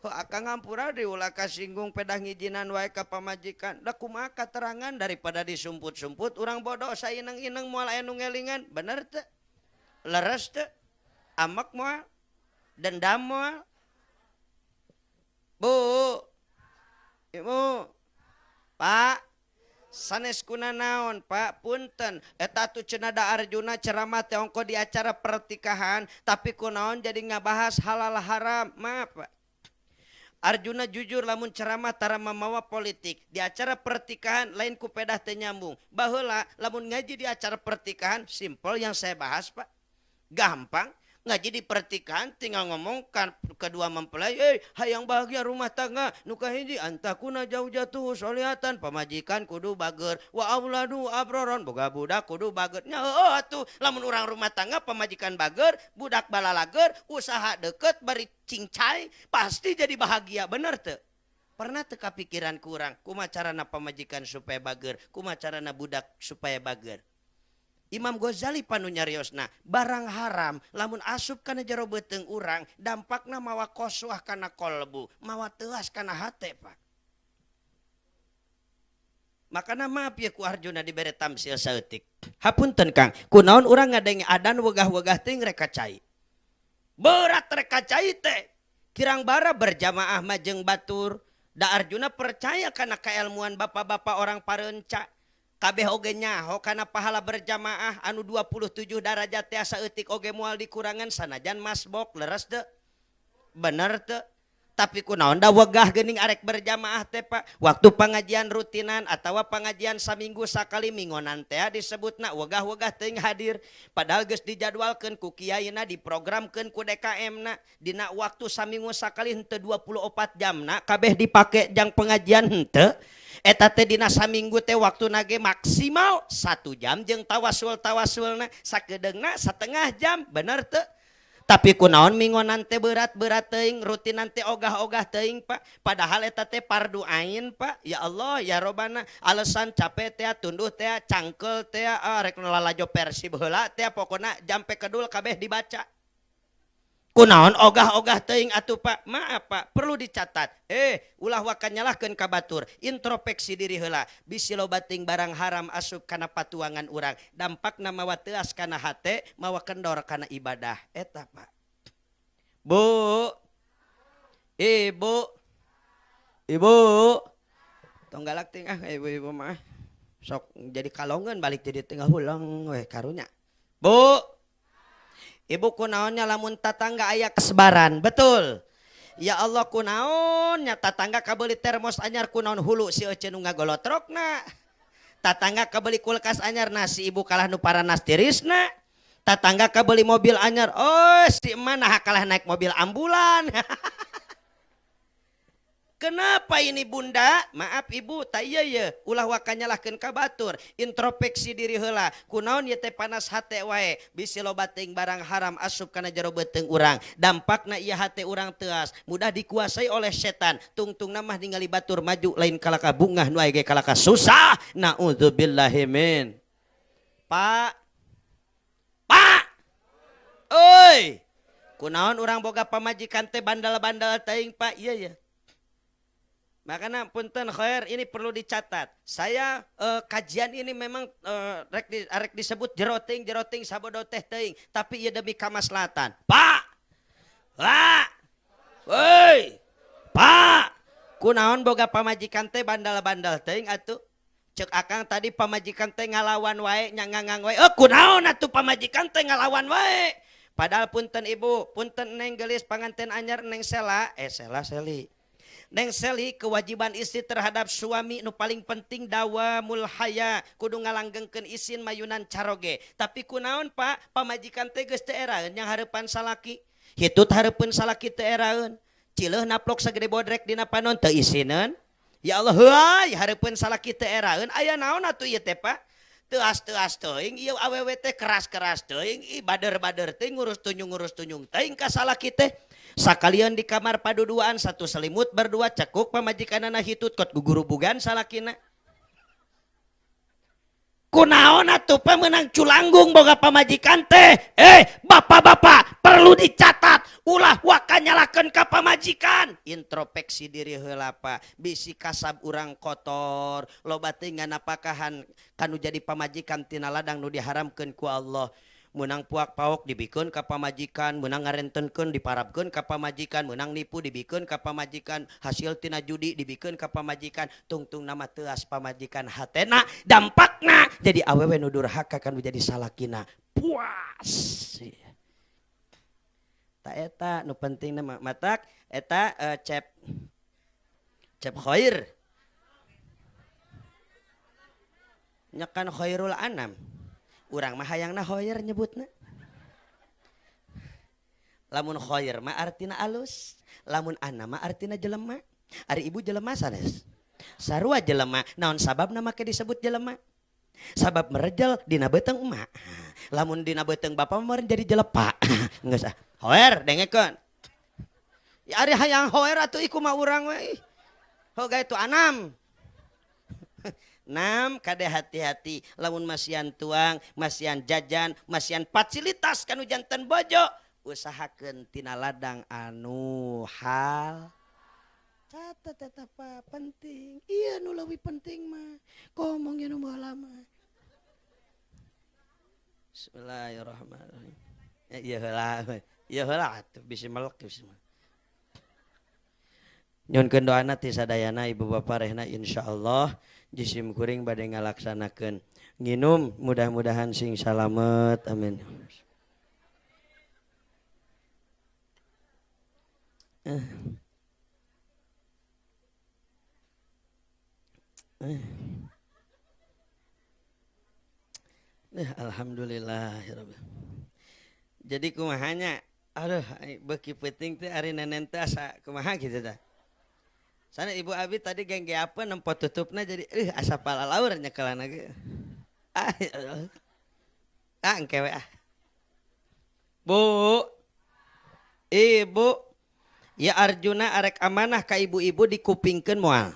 Speaker 1: Heuh akang ngampura diulah kasinggung pedah ngijinan wae ka pamajikan. Da kumaha katerangan daripada disumput-sumput urang bodoh saineng-ineng moal aya nu ngelingan. Bener teu? Leres teu? Amek moal? Dendam moal? Bu, Ibu, Pak, Sanes kuna naon Pak, punten eta tuh cenah da Arjuna ceramah teh ongko di acara pertikahan, tapi kunaon jadi ngabahas halal haram. Maaf Pak, Arjuna jujur lamun ceramah tara mamawa politik. Di acara pertikahan lain ku pedah teu nyambung. Baheula lamun ngaji di acara pertikahan simpel yang saya bahas Pak, gampang. Ngaji di pertikahan tinggal ngomong kan kedua mempelai, hayang bahagia rumah tangga nu kahiji antakuna zaujatuhu sholihatan, pamajikan kudu bager, wa auladu abroron, boga budak kudu bager. Nya heueuh atuh lamun urang rumah tangga pamajikan bager, budak balalager, usaha deket bari cincai, pasti jadi bahagia, bener teu? Pernah teu kapikiran kurang kumaha carana pamajikan supaya bager, kumaha carana budak supaya bager? Imam Ghazali panu nyariosna, barang haram lamun asup kana jero beuteung urang dampakna mawa koswah kana kolbu, mawa teuas kana hate Pak. Makana maaf ya ku Arjuna dibere tamsil saeutik. Hapunten Kang, kunaon urang ngadenge adan wegah-wegah teuing rek ka cai. Berat rek ka cai teh. Kirang bara berjamaah mah jeung batur. Da Arjuna percaya kana keilmuan bapak-bapak orang pareunca. Kabeh oge nyaho kana pahala berjamaah anu 27 darajat teh saeutik oge moal dikurangan sanajan masbok, leres teu? Bener teu? Tapi kunaon da wegah geuning arek berjamaah teh Pak. Waktu pengajian rutinan atawa pengajian saminggu sakali mingonan teh disebutna wegah-wegah teuing hadir. Padahal geus dijadwalkeun ku kiaina, diprogramkeun ku DKM-na dina waktu saminggu sakali henteu 24 jamna kabeh dipake jang pengajian henteu. Eta teh dina saminggu teh waktu nage maksimal 1 jam jeung tawasul-tawasulna sakedeungna setengah jam, bener teu? Tapi kunaon mingonan teh berat-berat teuing, rutinan teh ogah-ogah teuing Pak. Padahal eta teh fardu ain Pak. Ya Allah ya Robana, alasan capek teh, tunduh teh, cangkel teh, rek lalajo Persib heula teh, pokona jampe kedul kabeh dibaca. Kunaon ogah-ogah teuing atuh Pak. Maaf Pak, perlu dicatat. Ulah waka nyalahkeun ka batur, introspeksi diri heula. Bisi loba teuing barang haram asup kana patuangan urang, dampakna mawa teuas kana hate, mawa kendor kana ibadah. Eta Pak. Bu, ibu, ibu, tong galak teuing ah ibu-ibu mah. Sok jadi kalongan balik jadi tengah hulang we karunya. Bu, ibu kunaonnya lamun tatangga aya kesebaran, betul. Ya Allah kunaonnya tatangga kabeli termos anyar kunaon hulu si ece nu ngagolotrokna. Tatangga kabeli kulkas anyar nasi ibu kalah nu paranas tirisna. Tatangga kabeli mobil anyar, oh si emak nah kalah naik mobil ambulan. Kenapa ini bunda? Maaf ibu, tak iya ya. Ulah waka nyalahkeun ka batur. Introspeksi diri heula. Kunaon ieu teh panas hate wae. Bisi loba teuing barang haram asup kana jero beuteung urang. Dampakna ieu hate urang teuas, mudah dikuasai oleh setan. Tungtungna mah ningali batur maju lain kalaka bungah nu aya ge kalaka susah. Naudzubillahi min. Pak. Pak. Euy. Kunaon urang boga pamajikan teh bandal-bandal teuing Pak? Iya ya. Makanya punten khair ini perlu dicatat. Saya kajian ini memang rek disebut jeroting jeroting sabodo teh teuing, tapi ieu demi kamaslahatan. Pak. Pak. Woi. Pak. Kunaon boga pamajikan teh bandal-bandal teuing atuh? Cek akang tadi pamajikan teh ngalawan wae, nyangangang wae. Kunaon atuh pamajikan teh ngalawan wae? Padahal punten ibu, punten neng gelis panganten anyar neng Sela, Sela Seli. Neng Seli, kewajiban istri terhadap suami nu paling penting dawamul haya, kudu ngalanggengkeun isin mayunan caroge. Tapi kunaon Pak, pamajikan teh geus teu eraeun yang hareupan salaki. Hitut hareupeun salaki teu eraeun. Cileuh naplok sagede bodrek dina panon teu isineun. Ya Allah, heuay hareupeun salaki teu eraeun. Aya naon atuh ieu teh Pak? Teuas-teuas teuing ieu awewe teh keras-keras teuing, ih bader-bader teuing ngurus tunyung teuing ka salaki teh. Sakalian di kamar paduduaan satu selimut berdua cekuk pamajikanana hitut kot gugurubugan salakina. Kunaon atuh pemenang culanggung boga pamajikan teh. Bapak-bapak perlu dicatat, ulah waka nyalakeun ka pamajikan. Introspeksi diri heula Pak, bisi kasab urang kotor, loba teuing nganapakahan kanu jadi pamajikan tina ladang nu diharamkeun ku Allah. Meunang puak paok dibikeun ka pamajikan, meunang ngarentenkeun diparabkeun ka pamajikan, meunang nipu dibikeun ka pamajikan, hasil tina judi dibikeun ka pamajikan, tungtung nama teuas pamajikan hatena, dampakna jadi awewe nu durhaka kan jadi salakina. Puas. Ta eta nu pentingna matak eta cep cep khair. Nyakan khairul anam. Urang mah hayangna khair nyebutna. Lamun khair mah artina alus, lamun anam mah artina jelema. Ari ibu jelema sanes. Sarua jelema, naon sababna make disebut jelema? Sabab merejel dina beuteung emak. Lamun dina beuteung bapa mah jadi jelepa. Geus ah. Khair dengekeun. Ya ari hayang khair atuh iku mah urang we. Hoga itu anam. Nam kade hati-hati lamun masian tuang, masian jajan, masian fasilitas kanu janten bojo, usahakeun tina ladang anu hal. Catat eta penting. Iya nu leuwih penting mah. Ngomong nu baheula mah. Bismillahirrahmanirrahim. Iya heula. Iya heula atuh bisi melek bisi mah. Nyunkeun doana ti sadayana ibu bapa rehna insyaallah jisim kuring bade ngalaksanakeun nginum mudah-mudahan sing salamet amin. Alhamdulillah. Jadi kumahanya aduh beuki peuting teh ari nenen teh asa kumaha kitu tah. Sana Ibu Abi tadi gengge apa nempo tutupna jadi asa palalaur nyekelana ge. Ah, ah engke we ah. Bu. Ibu, ya Arjuna arek amanah ka ibu-ibu dikupingkeun moal.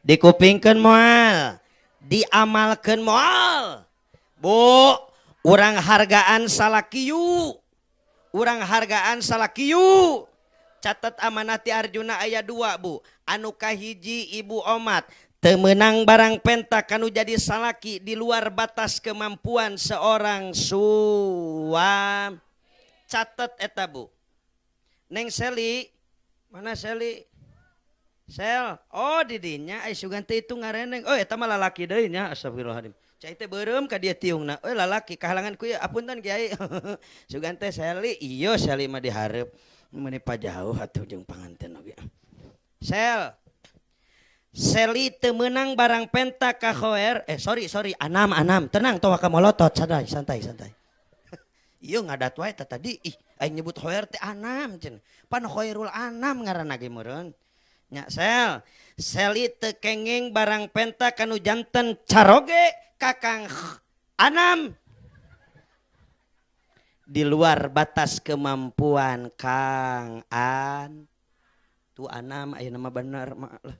Speaker 1: Dikupingkeun moal, diamalkeun moal. Bu, urang hargaan salakiyu. Urang hargaan salakiyu. Catat amanah ti Arjuna aya 2 bu. Anu kahiji ibu omat temenang barang penta kanu jadi salaki di luar batas kemampuan seorang suami. Catat eta bu. Neng Seli, mana Seli? Sel, oh didinya ai sugan teh itu ngareneng. Oh eta mah lalaki deui nya, astagfirullahaladzim. Cai teh beureum ka dieu tiungna. Oh lalaki kahalangan ku ieu apunten kiai. Sugan teh Seli, iya Seli mah dihareup. Meni pajauh atuh jeung panganten oge. Sel. Seli teu meunang barang penta ka khoer. Sorry anam tenang toh ka molotot santai santai. Ieu ngadat wae tah tadi ih aing nyebut khoer teh anam cenah. Pan khairul anam ngaranna ge meureun. Nya sel. Seli teu kenging barang penta kanu janten caroge ka Kang Anam. Di luar batas kemampuan Kang An. Tu anam aya nama bener mah lah.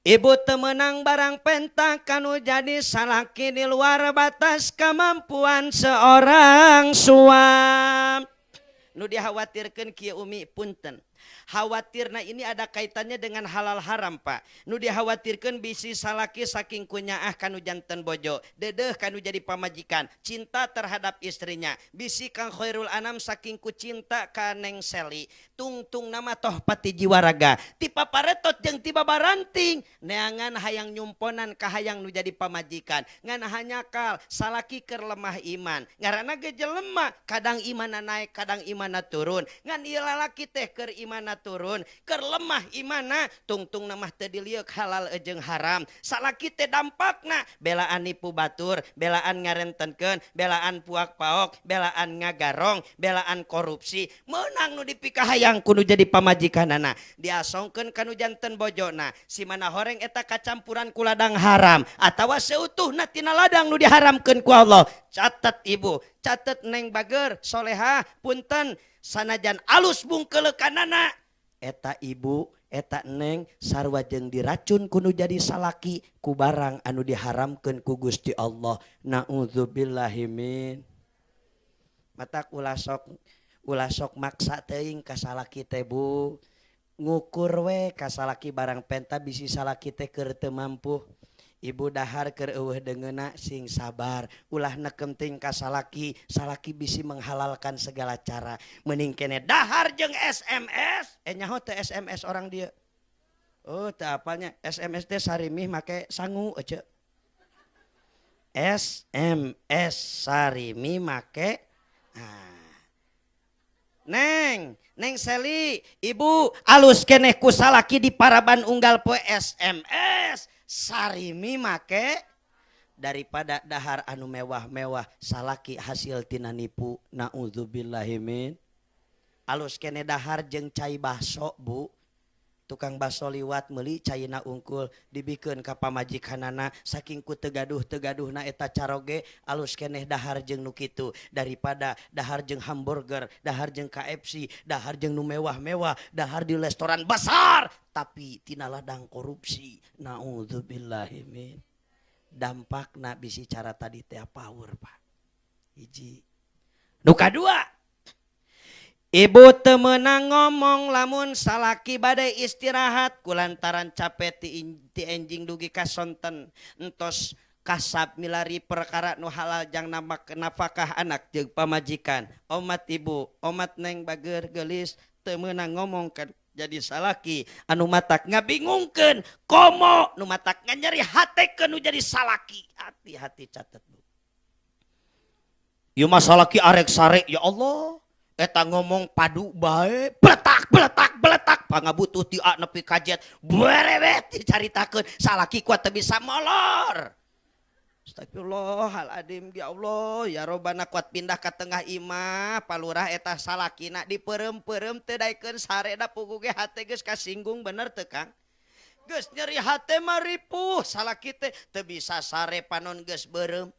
Speaker 1: Ibu temenang barang penta kanu jadi salaki di luar batas kemampuan seorang suami. Nu dikhawatirkeun kieu umi punten. Khawatirna ini ada kaitannya dengan halal haram pak. Nu dikhawatirkeun bisi salaki saking kunyaah kanu janten bojo, dedeh kanu jadi pamajikan, cinta terhadap istrinya. Bisi Kang Khairul Anam saking ku cinta ka Neng Seli, tungtung nama toh pati jiwa raga. Tipa paretot jeung tiba baranting, neangan hayang nyumponan ka hayang nu jadi pamajikan. Ngan hanyakal salaki keur lemah iman. Ngaranna ge jelema, kadang imanna naik, kadang imanna turun. Ngan ieu lalaki teh keur imana turun, keur lemah imana, tungtung namah teu dilieuk halal jeung haram. Salaki teh dampakna belaan nipu batur, belaan ngarentenkeun, belaan puak paok, belaan ngagarong, belaan korupsi. Meunang nu dipikahayang kudu jadi pamajikanana. Diasongkeun kanu janten bojona. Si mana horeng eta kacampuran ku ladang haram atawa seutuhna tina ladang nu diharamkeun ku Allah. Catat ibu, catat neng bager, soleha, punten. Sanajan alus bungkeulekanana eta ibu eta neng sarua jeung diracun kudu jadi salaki ku barang anu diharamkeun ku Gusti Allah. Naudzubillahi min. Matak ulah sok maksa teuing ka salaki teh bu. Ngukur we ka salaki barang penta bisi salaki teh keur teu mampu. Ibu dahar keur eueuh deungeunna sing sabar, ulah nekem ting ka salaki, salaki bisi menghalalkan segala cara. Mending kene dahar jeung SMS, nyaho teu SMS orang dia. Oh, teu apalnya SMS teh sarimih make sangu ece. SMS sarimi make Neng, Neng Seli, ibu alus keneh ku salaki di paraban unggal poe SMS sarimi make daripada dahar anu mewah-mewah salaki hasil tina nipu, naudzubillahi min. Alus keneh dahar jeung cai baso bu, tukang baso liwat meuli caina ungkul dibikeun ka pamajikanana saking ku tegaduh-tegaduhna eta caroge. Alus keneh dahar jeung nu kitu daripada dahar jeung hamburger, dahar jeung KFC, dahar jeung nu mewah-mewah, dahar di restoran besar tapi tina ladang korupsi, naudzubillahi min. Dampakna bisi cara tadi teh power Pak. Hiji. Nu kadua, ibu teu meunang ngomong lamun salaki bade istirahat kulantaran capek ti enjing dugi ka sonten entos kasab milari perkara nu halal jang nafkah anak jeung pamajikan. Omat ibu, omat neng bager geulis teu meunang ngomong ka jadi salaki anu matak ngabingungkeun komo nu matak nganyeri hatekeun nu jadi salaki. Hati-hati catet bu. Ieu mah salaki arek sare ya Allah. Eta ngomong padu bae, beletak beletak beletak pangabutuh ti A nepi ka Z berebet dicaritakeun salaki kuat teu bisa molor. Astagfirullahaladzim ya Allah ya Robbana kuat pindah ka tengah imah palurah eta salakina dipeurem-peurem teu daekeun sareda puguh ge hate geus kasinggung bener teu Kang? Geus nyeri hate mah ripuh salaki teh teu bisa sare panon geus beureum.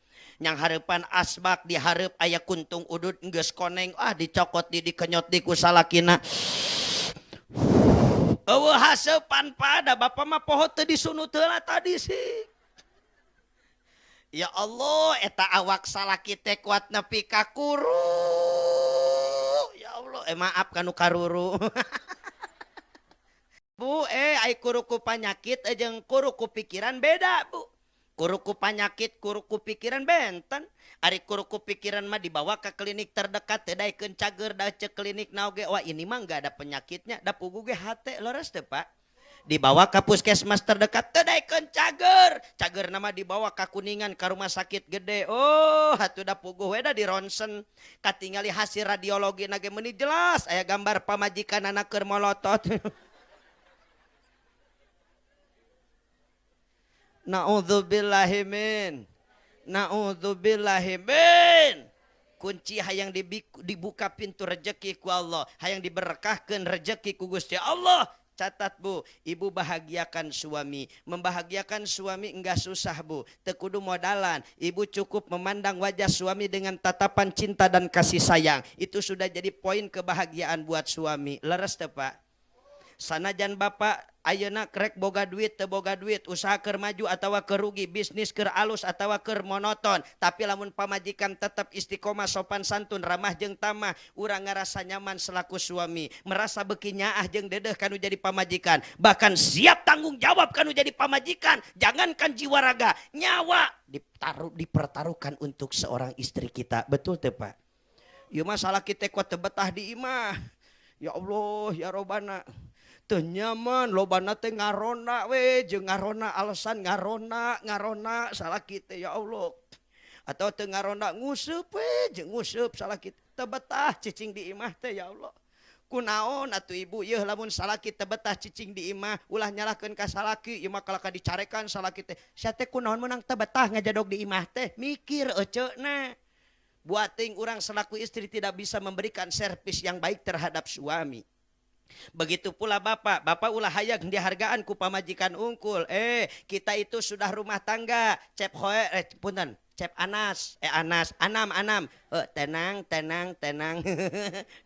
Speaker 1: Nyang hareupan asbak dihareup aya kuntung udud geus koneng ah dicokot di dikenyot di ku salakina. Eueuh haseupan pada bapa mah poho teu disunut heula tadi sih. Ya Allah eta awak salaki teh kuat nepi ka kuru. Ya Allah maaf kanu karuru. Bu ai kuru ku panyakit jeung kuru ku pikiran beda bu. Kuruku panyakit, kuruku pikiran benten. Ari kuruku pikiran mah dibawa ke klinik terdekat, teu daekeun cager da ceuk klinik naoge. Wah ini mah enggak ada penyakitnya, da puguh ge hate leres teu Pak. Dibawa ke puskesmas terdekat, teu daekeun cager. Cager nama dibawa ka Kuningan ka rumah sakit gede. Oh, atuh da puguh we da di ronsen. Katingali hasil radiologi na ge meuni jelas aya gambar pamajikanana keur molotot. Na'udzubillahi min. Na'udzubillahi min. Kunci hayang dibuka pintu rejeki ku Allah, hayang diberkahkeun rejeki ku Gusti Allah. Catat bu, ibu bahagiakan suami. Membahagiakan suami enggak susah bu, teu kudu modalan. Ibu cukup memandang wajah suami dengan tatapan cinta dan kasih sayang. Itu sudah jadi poin kebahagiaan buat suami. Leres teu Pak? Sanajan bapak ayeuna krek boga duit teu boga duit, usaha keur maju atawa keur rugi, bisnis keur alus atawa keur monoton, tapi lamun pamajikan tetap istiqomah, sopan santun, ramah jeung tamah, urang ngarasa nyaman selaku suami, merasa beuki nyaah jeung dedeh kanu jadi pamajikan, bahkan siap tanggung jawab kanu jadi pamajikan, jangankan jiwa raga, nyawa dipertaruhkan untuk seorang istri kita. Betul teu Pak? Ieu mah salaki teh kuat teu betah di imah. Ya Allah ya Robbana. Teu nyaman lobana teh ngarona we jeung ngarona alasan ngarona ngarona salaki teh ya Allah. Atau teu ngarona nguseup we jeung nguseup salaki teu betah cicing di imah teh ya Allah. Kunaon atuh ibu yeuh lamun salaki teu betah cicing di imah ulah nyalahkeun ka salaki ieu mah kalaka dicarekan salaki teh. Sia teh kunaon meunang teu betah ngajadog di imah teh mikir eceuna. Buating urang selaku istri tidak bisa memberikan servis yang baik terhadap suami. Begitu pula bapak, bapak ulah hayang dihargaan ku pamajikan ungkul. Kita itu sudah rumah tangga. Cep hoe, punten, cep Anas, Anas, anam, anam. Tenang, tenang, tenang.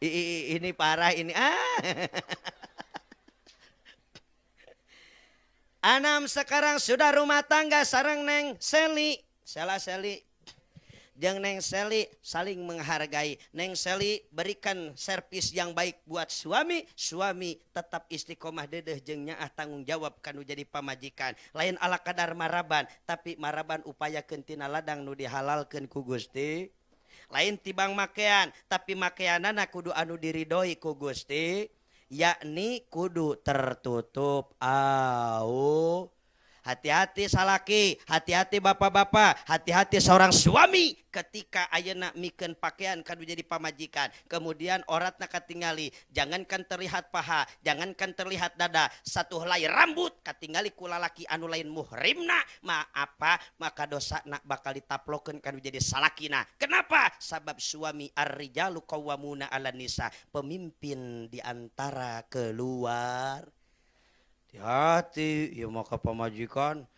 Speaker 1: Ini parah ini. Ah. Anam sekarang sudah rumah tangga sareng Neng Seli, Sela Seli. jeung Neng Seli saling menghargai. Neng Seli berikan servis yang baik buat suami, suami tetap istiqomah dedeh jeung nyaah tanggung jawab kanu jadi pamajikan. Lain ala kadar maraban, tapi maraban upayakeun tina ladang nu dihalalkeun ku Gusti. Lain tibang makean, tapi makeanana kudu anu diridoi ku Gusti, yakni kudu tertutup au. Hati-hati salaki, hati-hati bapak-bapak, hati-hati seorang suami ketika ayeuna mikeun pakaian kanu jadi pamajikan, kemudian oratna katingali, jangankan terlihat paha, jangankan terlihat dada, satu helai rambut katingali ku lalaki anu lain muhrimna, ma apa maka dosana bakal ditaplokeun kanu jadi salakina. Kenapa? Sabab suami ar-rijalu qawwamuna 'alan nisa, pemimpin di antara keluar. Hati-hati, ieu maka pamajikan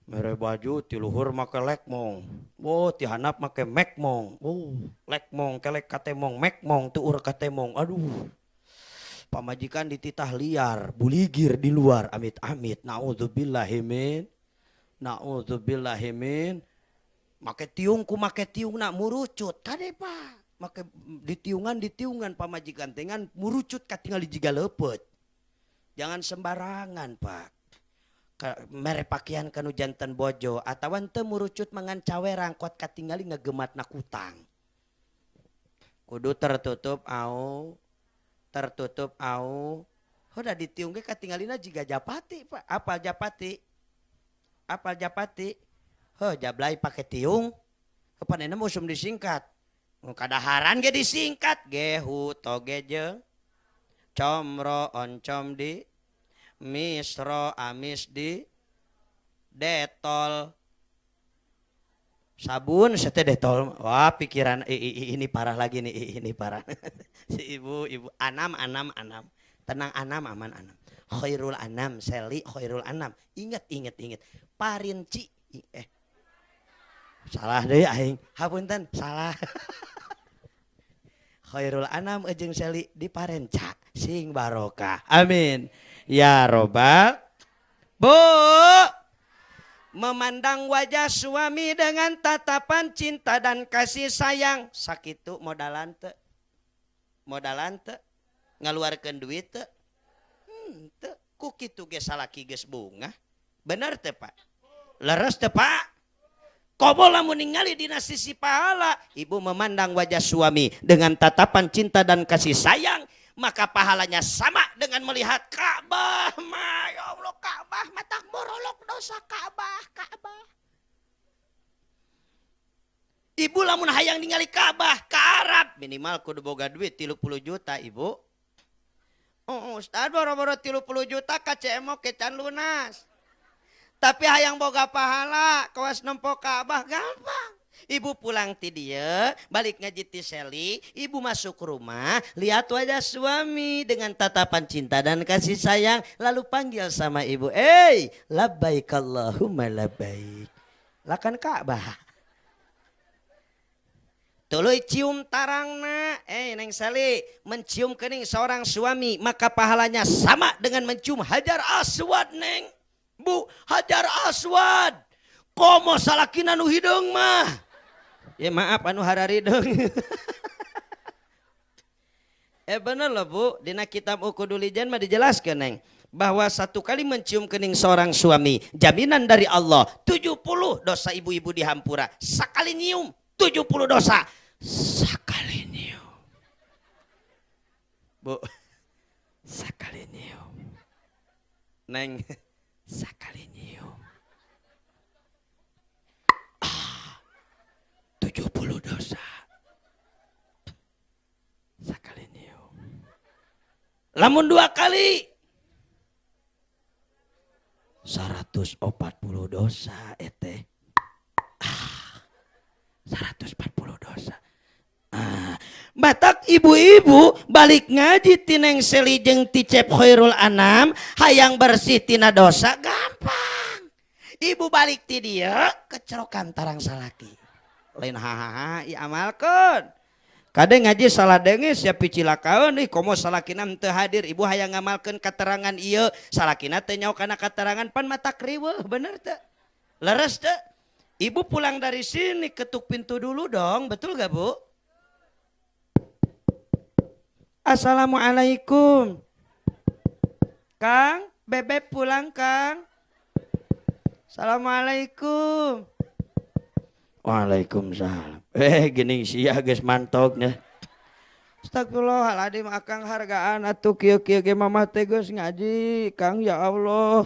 Speaker 1: mere baju ti luhur make lekmong. Oh, ti handap make mekmong. Oh, lekmong kelek katemong, mekmong tuur katemong. Aduh. Pamajikan dititah liar, buligir di luar, amit-amit. Naudzubillahi min. Naudzubillahi min. Make tiung ku make tiungna murucut. Kade Pak? Make ditiungan-ditiungan pamajikan dengan murucut katingali jiga leupeut. Jangan sembarangan Pak. Mere pakaian kanu jantan bojo atawa teu murucut mangan cawerang kot katingali ngegematna kutang. Kudu tertutup au, tertutup au. Udah ditiung ge katingalina jiga japati Pak. Apal japati? Apal japati? Heuh jablay pake tiung. Kapanena musim disingkat. Kadaharan ge disingkat gehu toge jeung comro oncom di misro amis di detol sabun sete detol. Wah pikiran ini parah lagi nih, ini parah. Si ibu ibu anam anam anam tenang anam aman anam khairul anam seli khairul anam. Ingat ingat ingat parinci salah deh aing hapunten salah. Khairul anam jeung seli di parenca sing barokah. Amin ya robbal. Bu, memandang wajah suami dengan tatapan cinta dan kasih sayang. Sakitu modalan teu? Modalan teu? Ngaluarkeun duit teu? Teu. Ku kitu ge salaki geus bungah. Bener teu Pak? Leres teu Pak? Komo lamun ningali dina sisi pahala, ibu memandang wajah suami dengan tatapan cinta dan kasih sayang, maka pahalanya sama dengan melihat Ka'bah. Ma, ya Allah Ka'bah, matak morolok dosa Ka'bah, Ka'bah. Ibu lamun hayang ningali Ka'bah ka Arab, minimal kudu boga duit 30 juta ibu. Oh, Ustaz boro-boro 30 juta ka CMO ke can lunas. Tapi hayang boga pahala, kawas nempo Ka'bah gampang. Ibu pulang ti dieu, balik ngaji ti Seli, ibu masuk rumah, lihat wajah suami dengan tatapan cinta dan kasih sayang, lalu panggil sama ibu, "Eh, labbaik Allahumma labbaik." Lakan Ka'bah. Tuluy cium tarangna, Neng Seli, mencium kening seorang suami, maka pahalanya sama dengan mencium Hajar Aswad, Neng. Bu, Hajar Aswad. Komo salakina nu hideung mah. Ya maaf anu hararideung. Bener loh Bu, dina kitab Uqudul Lijan mah dijelaskeun Neng, bahwa satu kali mencium kening seorang suami, jaminan dari Allah 70 dosa ibu-ibu dihampura. Sekali nyium 70 dosa. Sekali nyium. Bu, sekali nyium. Neng, sekali nyium. 70 dosa. Sekali nyium. Lamun dua kali 140 dosa ete. 140 dosa. Batak ibu-ibu balik ngaji tineng Seli jeung ticep Khairul Anam hayang bersih tina dosa gampang. Ibu balik ti dieu kecerokan tarang salaki. Lain hahaha i amalkeun. Kadang ngaji salah denge siap picilakaeun ih komo salakina teu hadir ibu hayang ngamalkeun katerangan ieu salakina teu nyaho kana katerangan pan matak riweuh bener teu? Leres teu? Ibu pulang dari sini ketuk pintu dulu dong, betul gak Bu? Assalamualaikum. Kang, Bebek pulang Kang. Assalamualaikum. Waalaikumsalam. Gini sia geus mantognya. Astagfirullahaladzim akang hargaan atuh kieu-kieu ge mamah teh geus ngaji Kang ya Allah.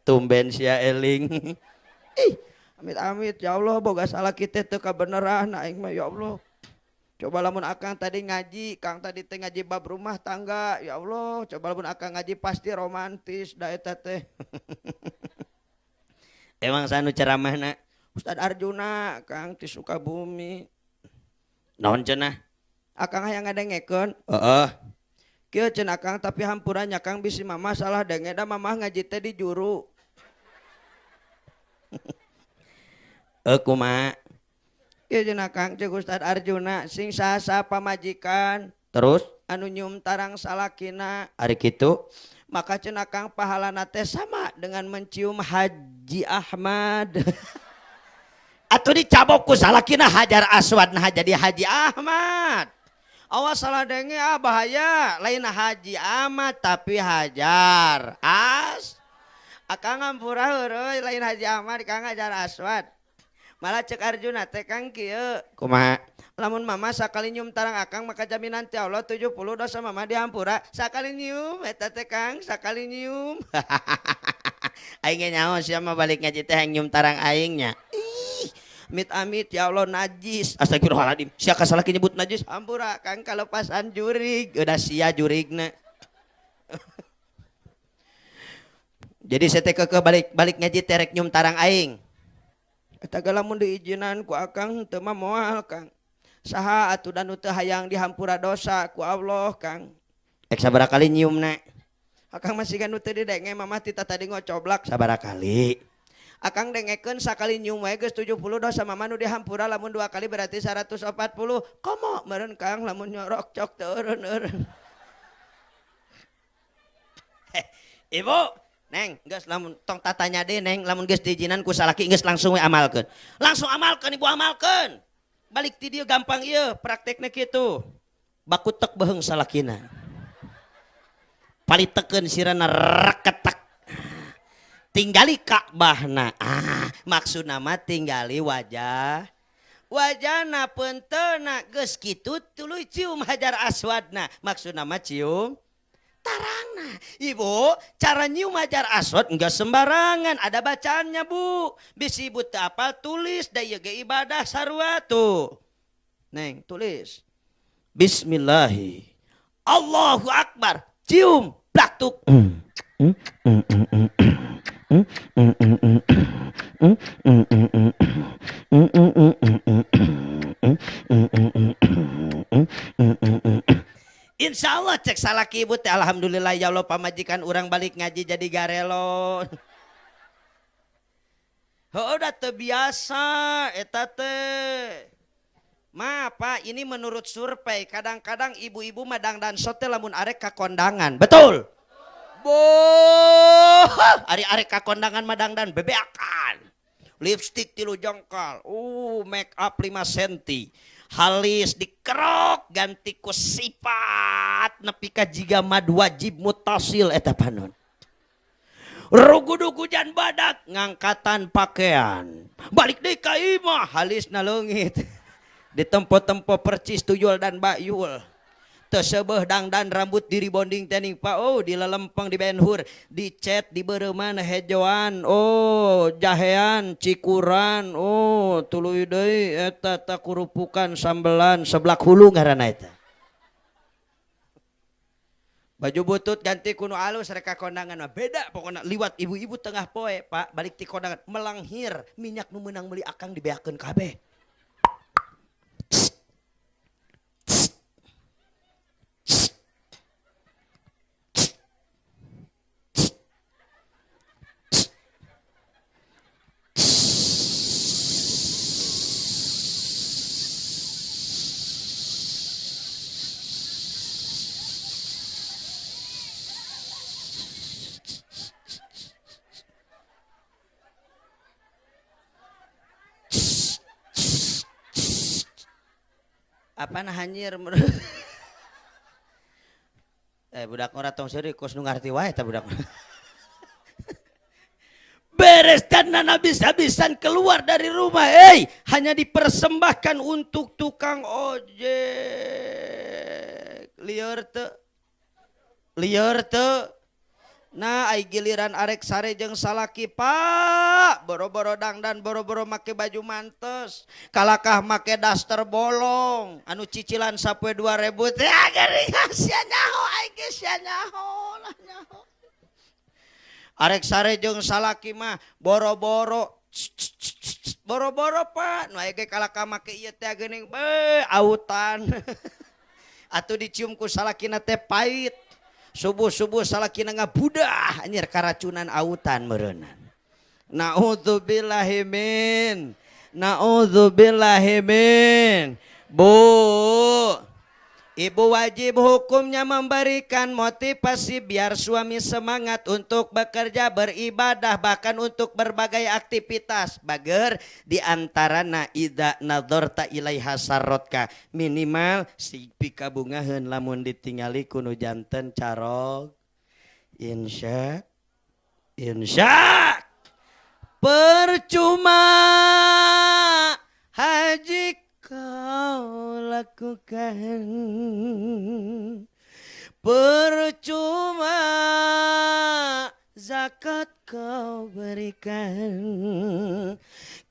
Speaker 1: Tumben sia eling. Ih, amit-amit ya Allah boga salah kita teu kabeneran aing mah ya Allah. Coba lamun akang tadi ngaji, Kang tadi teh ngaji bab rumah tangga, ya Allah, coba lamun akang ngaji pasti romantis da eta teh. Emang sanu ceramahna Ustad Arjuna Kang ti Sukabumi. Naon cenah? Akang hayang ngadengekeun. Heeh. Kieu cenah Akang tapi hampurannya Kang bisi mamah salah denge da mamah ngaji teh di juru. Kumaha? Kieu cenah Kang ceuk Ustad Arjuna sing saha-saha pamajikan terus anu nyium tarang salakina ari kitu maka cenah Kang pahalana teh sama dengan mencium Haji Ahmad. Atuh dicabok ku salakina Hajar Aswad nah jadi Haji Ahmad. Awas salah denge ah bahaya lain Haji Ahmad tapi Hajar As. Akang ngampura heureui lain Haji Ahmad Kang Hajar Aswad. Malah cek Arjuna teh Kang kieu. Kumaha? Lamun mama sakali nyium tarang akang maka jaminan ti Allah 70 dosa mama dihampura. Sakali nyium eta teh Kang, sakali nyium. Aing ge nyaho sia mah balik ngaji teh hayang nyium tarang aingnya. Ih, amit-amit ya Allah najis. Astagfirullahaladzim. Sia ka salaki nyebut najis. Hampura Kang kalepasan jurig. Udah sia jurigna. Jadi saya teh keukeuh balik ngaji teh rek nyium tarang aing. Eta ge lamun diizinan ku akang teu mah moal Kang. Saha atuh da nu teu hayang dihampura dosa ku Allah Kang. Ek sabaraha kali nyiumna? Akang masih nu teu didenge mamah ti tadi ngocoblak sabaraha kali. Akang dengekeun sakali nyium wae geus 70 dosa mama nu dihampura lamun 2 kali berarti 140. Komo meureun Kang lamun nyorok cok teu eureun-eureun. Ibu, Neng, geus lamun tong tatanya deui Neng, lamun geus diizinan ku salaki geus langsung we amalkeun. Langsung amalkeun ibu amalkeun. Balik ti dieu gampang ieu praktekna kitu. Bakutek beheung salakina. Palitekeun sirana reketek. Tinggali Ka'bahna. Ah, maksudna mah tinggali wajah. Wajahna peunteuna geus kitu tuluy cium Hajar Aswadna. Maksudna mah cium tarangna. Ibu, cara nyium Hajar Aswad enggak sembarangan, ada bacaannya Bu. Bisi ibu teu apal tulis da ieu ge ibadah sarua tuh. Neng, tulis. Bismillahi. Allahu Akbar. Cium, plaktuk. Insya Allah cek salaki ibu teh alhamdulillah ya Allah pamajikan urang balik ngaji jadi garelo. Heuh udah terbiasa eta teh. Ma Pak, ini menurut survei kadang-kadang ibu-ibu mah dangdan sote lamun arek ka kondangan. Betul? Boh, ari arek ka kondangan mah dangdan bebeakan. Lipstik 3 jengkal, make up 5 senti. Halis dikerok ganti ku sifat nepi ka jiga mad wajib mutasil eta panon. Rugudugu jan badak ngangkatan pakaian. Balik deui ka imah halisna leungit. Ditempo-tempo percis tuyul dan bayul. Tersebeh dangdan rambut diri bonding tening pak oh dilelempeng di benhur dicet di bereuman hejoan oh jahean cikuran oh tuluy deui eta takurupukan sambelan seblak hulu ngaranna eta. Baju butut ganti kuno alus reka kondangan mah beda pokona liwat ibu-ibu tengah poe pak balik ti kondangan melanghir minyak nu meunang meuli akang dibeakeun kabeh. Apana hanyir budak ora tong seuri kos nu ngarti wae eta budak. Beres dan habis-habisan keluar dari rumah, hanya dipersembahkan untuk tukang ojek. Lieur teu? Lieur teu? Nah, ai giliran arek sare jeung salaki, Pak, boro-boro dangdan, boro-boro make baju mantes, kalakah make daster bolong, anu cicilan sapoe 2000 teh geuring sia nyaho aing geus sia nyaho lah nyaho. Arek sare jeung salaki mah boro-boro boro-boro Pak, nu aya ge kalakah make ieu teh geuning beuh autan. Atuh dicium ku salakina teh pahit. Subuh-subuh salakina ngabudah anjir karacunan autan meureunnan. Naudzubillahi min. Naudzubillahi min. Bu, ibu wajib hukumnya memberikan motivasi biar suami semangat untuk bekerja, beribadah, bahkan untuk berbagai aktivitas. Bager diantarana idza nadzarta ilaiha sarrotka, minimal si pikabungaheun lamun ditingali ku nu janten carog. Insya insya percuma haji kau lakukan, percuma zakat kau berikan,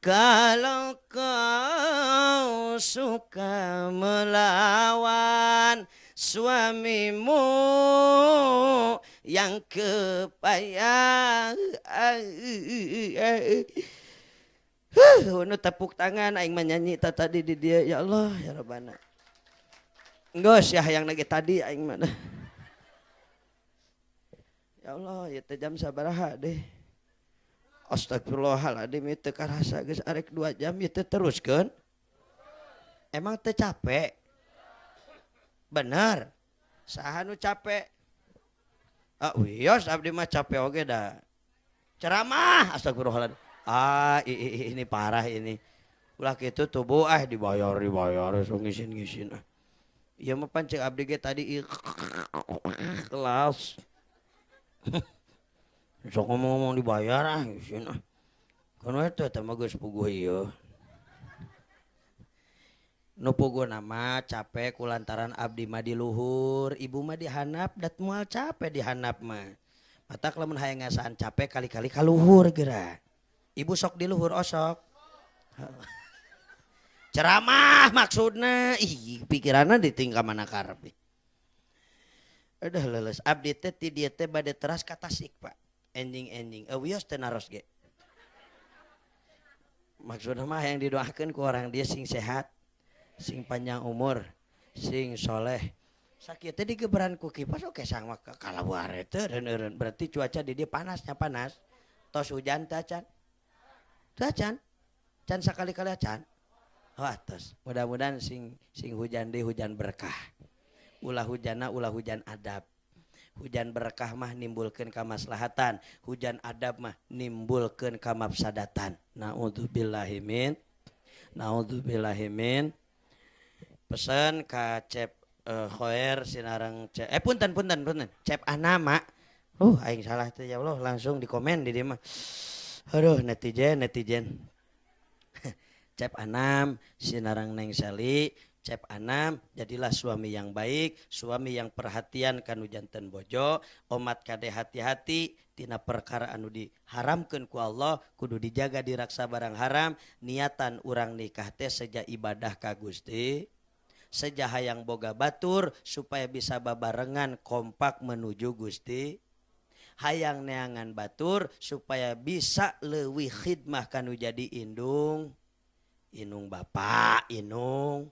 Speaker 1: kalau kau suka melawan suamimu yang kepayah. Nu tepuk tangan aing menyanyi tadi di dia, ya Allah ya Rabbana. Geus ya hayang lagi tadi aing mah. Ya Allah, ieu teh jam sabaraha deh. Astagfirullahaladzim, ieu teu karasa geus arek 2 jam ieu teh teruskeun. Emang teu capek? Bener. Saha nu capek? Ah wios abdi mah capek oge da. Ceramah astagfirullahaladzim. Ah, ini parah ini. Ulah kitu tubuh ah dibayar sok ngisin-ngisin ah. Ieu mah pan ceuk abdi ge tadi kelas. Sok ngomong-ngomong dibayar ah ngisin ah. Kan we teh eta mah geus puguh ieu. Nu puguh nama capek kulantaran abdi mah di luhur, ibu mah di handap dat moal capek di handap mah. Matak lamun hayang ngasaan capek kali-kali ka luhur geura. Ibu sok di luhur osok. Ceramah maksudna, ih pikiranna ditingkah mana karep. Aduh leuleus abdi teh ti dieu teh bade teras ka Tasik, Pak. Enjing-enjing, wios teh naros ge. Maksudna mah yang didoakeun ku orang dia sing sehat, sing panjang umur, sing soleh. Sakieu teh digeberan ku kipas oke sang mah kalawar teh eureun. Berarti cuaca di dieu panasnya panas. Tos hujan teh acan. Acan, can sakali-kali acan. Wah, tos. Mudah-mudahan sing hujan deh hujan berkah. Ulah hujana ulah hujan adab. Hujan berkah mah nimbulkeun kamaslahatan, hujan adab mah nimbulkeun kamafsadatan. Naudzubillahi min. Naudzubillahi min. Pesan ka Cep Khoer sinareng Cep punten punten Cep Anama. Aing salah teh ya Allah langsung di komen di dieu mah. Aduh netizen. Cep Anam sinarang Neng Seli, Cep Anam jadilah suami yang baik, suami yang perhatian kanu janten bojo, omat kade hati-hati tina perkara anu diharamkeun ku Allah kudu dijaga diraksa barang haram, niatan urang nikah teh seja ibadah ka Gusti, seja hayang boga batur supaya bisa babarengan kompak menuju Gusti. Hayang neangan batur supaya bisa leuwih khidmah kanu jadi indung bapak inung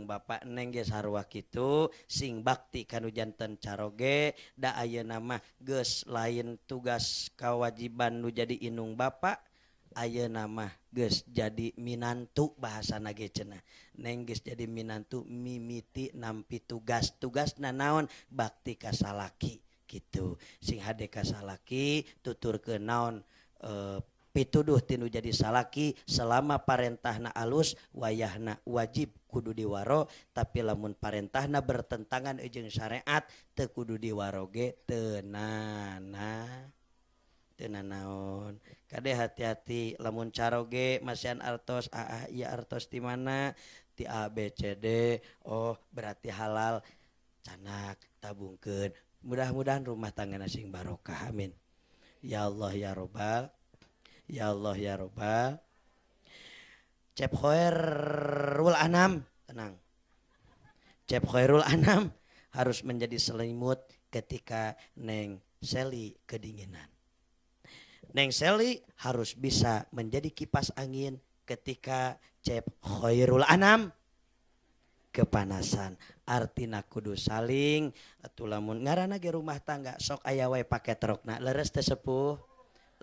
Speaker 1: bapak neng ge sarua kitu sing bakti kanu janten caroge da ayeuna mah geus lain tugas kewajiban nu jadi inung bapak ayeuna mah geus jadi minantu bahasana ge cenah neng geus jadi minantu mimiti nampi tugas tugasna naon bakti ka salaki gitu sing hade ka salaki tuturkeun naon Pituduh tinu jadi salaki selama parentahna alus wayahna wajib kudu diwaro, tapi lamun parentahna bertentangan jeung syariat teu kudu diwaro ge teu nanaon. Kade hati-hati lamun caroge masihan artos, ah ieu artos di mana? Ti A B C D, oh berarti halal, canak tabungkeun. Mudah-mudahan rumah tangga sing barokah, amin. Ya Allah ya Robbal, ya Allah ya Robbal. Cep Khairul Anam, tenang. Cep Khairul Anam harus menjadi selimut ketika Neng Seli kedinginan. Neng Seli harus bisa menjadi kipas angin ketika Cep Khairul Anam kepanasan. Artina kudu saling atuh lamun ngaranna ge rumah tangga sok aya wae paketrokna, leres teu sepuh,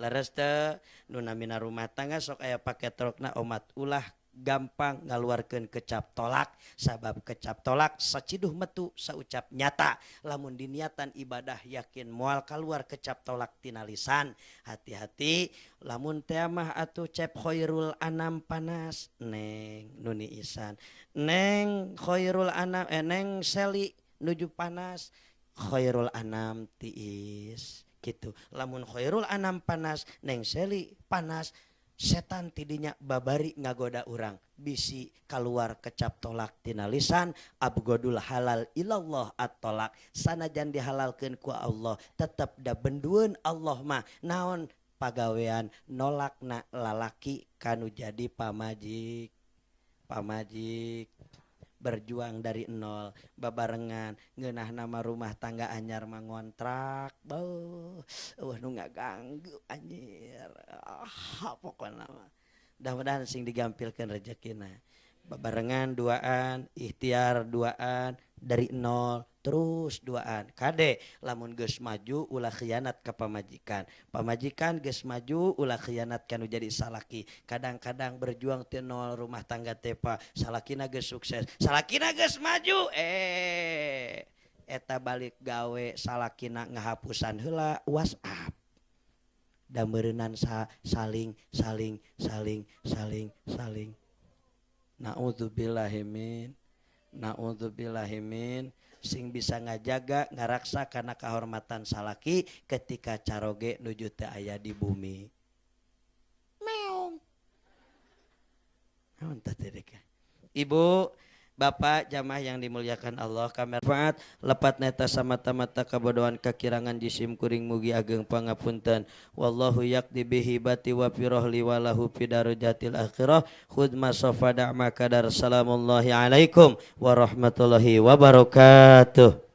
Speaker 1: leres teu nu namina rumah tangga sok aya paketrokna. Omat ulah gampang ngaluarkeun kecap tolak, sabab kecap tolak saciduh metu saucap nyata. Lamun diniatan ibadah yakin moal kaluar kecap tolak tina lisan. Hati-hati lamun teh mah atuh Cep Khairul Anam panas, Neng nuni isan, Neng Khairul Anam Neng Seli nuju panas, Khairul Anam tiis gitu. Lamun Khairul Anam panas, Neng Seli panas, setan tidinya babari ngagoda urang bisi keluar kecap tolak tina lisan. Abgodul halal ilallah at-tolak, sanajan dihalalkeun ku Allah tetep da bendueun Allah mah naon pagawean nolakna lalaki kanu jadi pamajik. Pamajik berjuang dari nol babarengan ngeunah nama rumah tangga anyar mangontrak, beuh eueuh nu ngaganggu anjir, ah pokona mah mudah-mudahan sing digampilkeun rezekina. Babarengan duaan, ikhtiar duaan dari nol terus duaan. Kade lamun geus maju ulah khianat ka pamajikan, pamajikan geus maju ulah khianat kanu jadi salaki. Kadang-kadang berjuang ti nol rumah tangga tepa, salakina geus sukses, salakina geus maju, eta balik gawe salakina ngahapusan heula WhatsApp. Da meureunnan saling saling saling saling saling. Na'udzubillahi min, na'udzubillahi min. Sing bisa ngajaga ngaraksa karena kehormatan salaki ketika caroge nuju teu aya di bumi. Meong. Naon teh teh? Ibu, Bapak, jamaah yang dimuliakan Allah, kami manfaat lepat neta samata-mata kabodohan kakirangan jisim kuring mugi ageng pangapunten. Wallahu yaqdi bihi bati wa firohli walahu fidarujatil akhirah. Khudma sofa da'ma kadar. Salamullahi alaikum warahmatullahi wabarakatuh.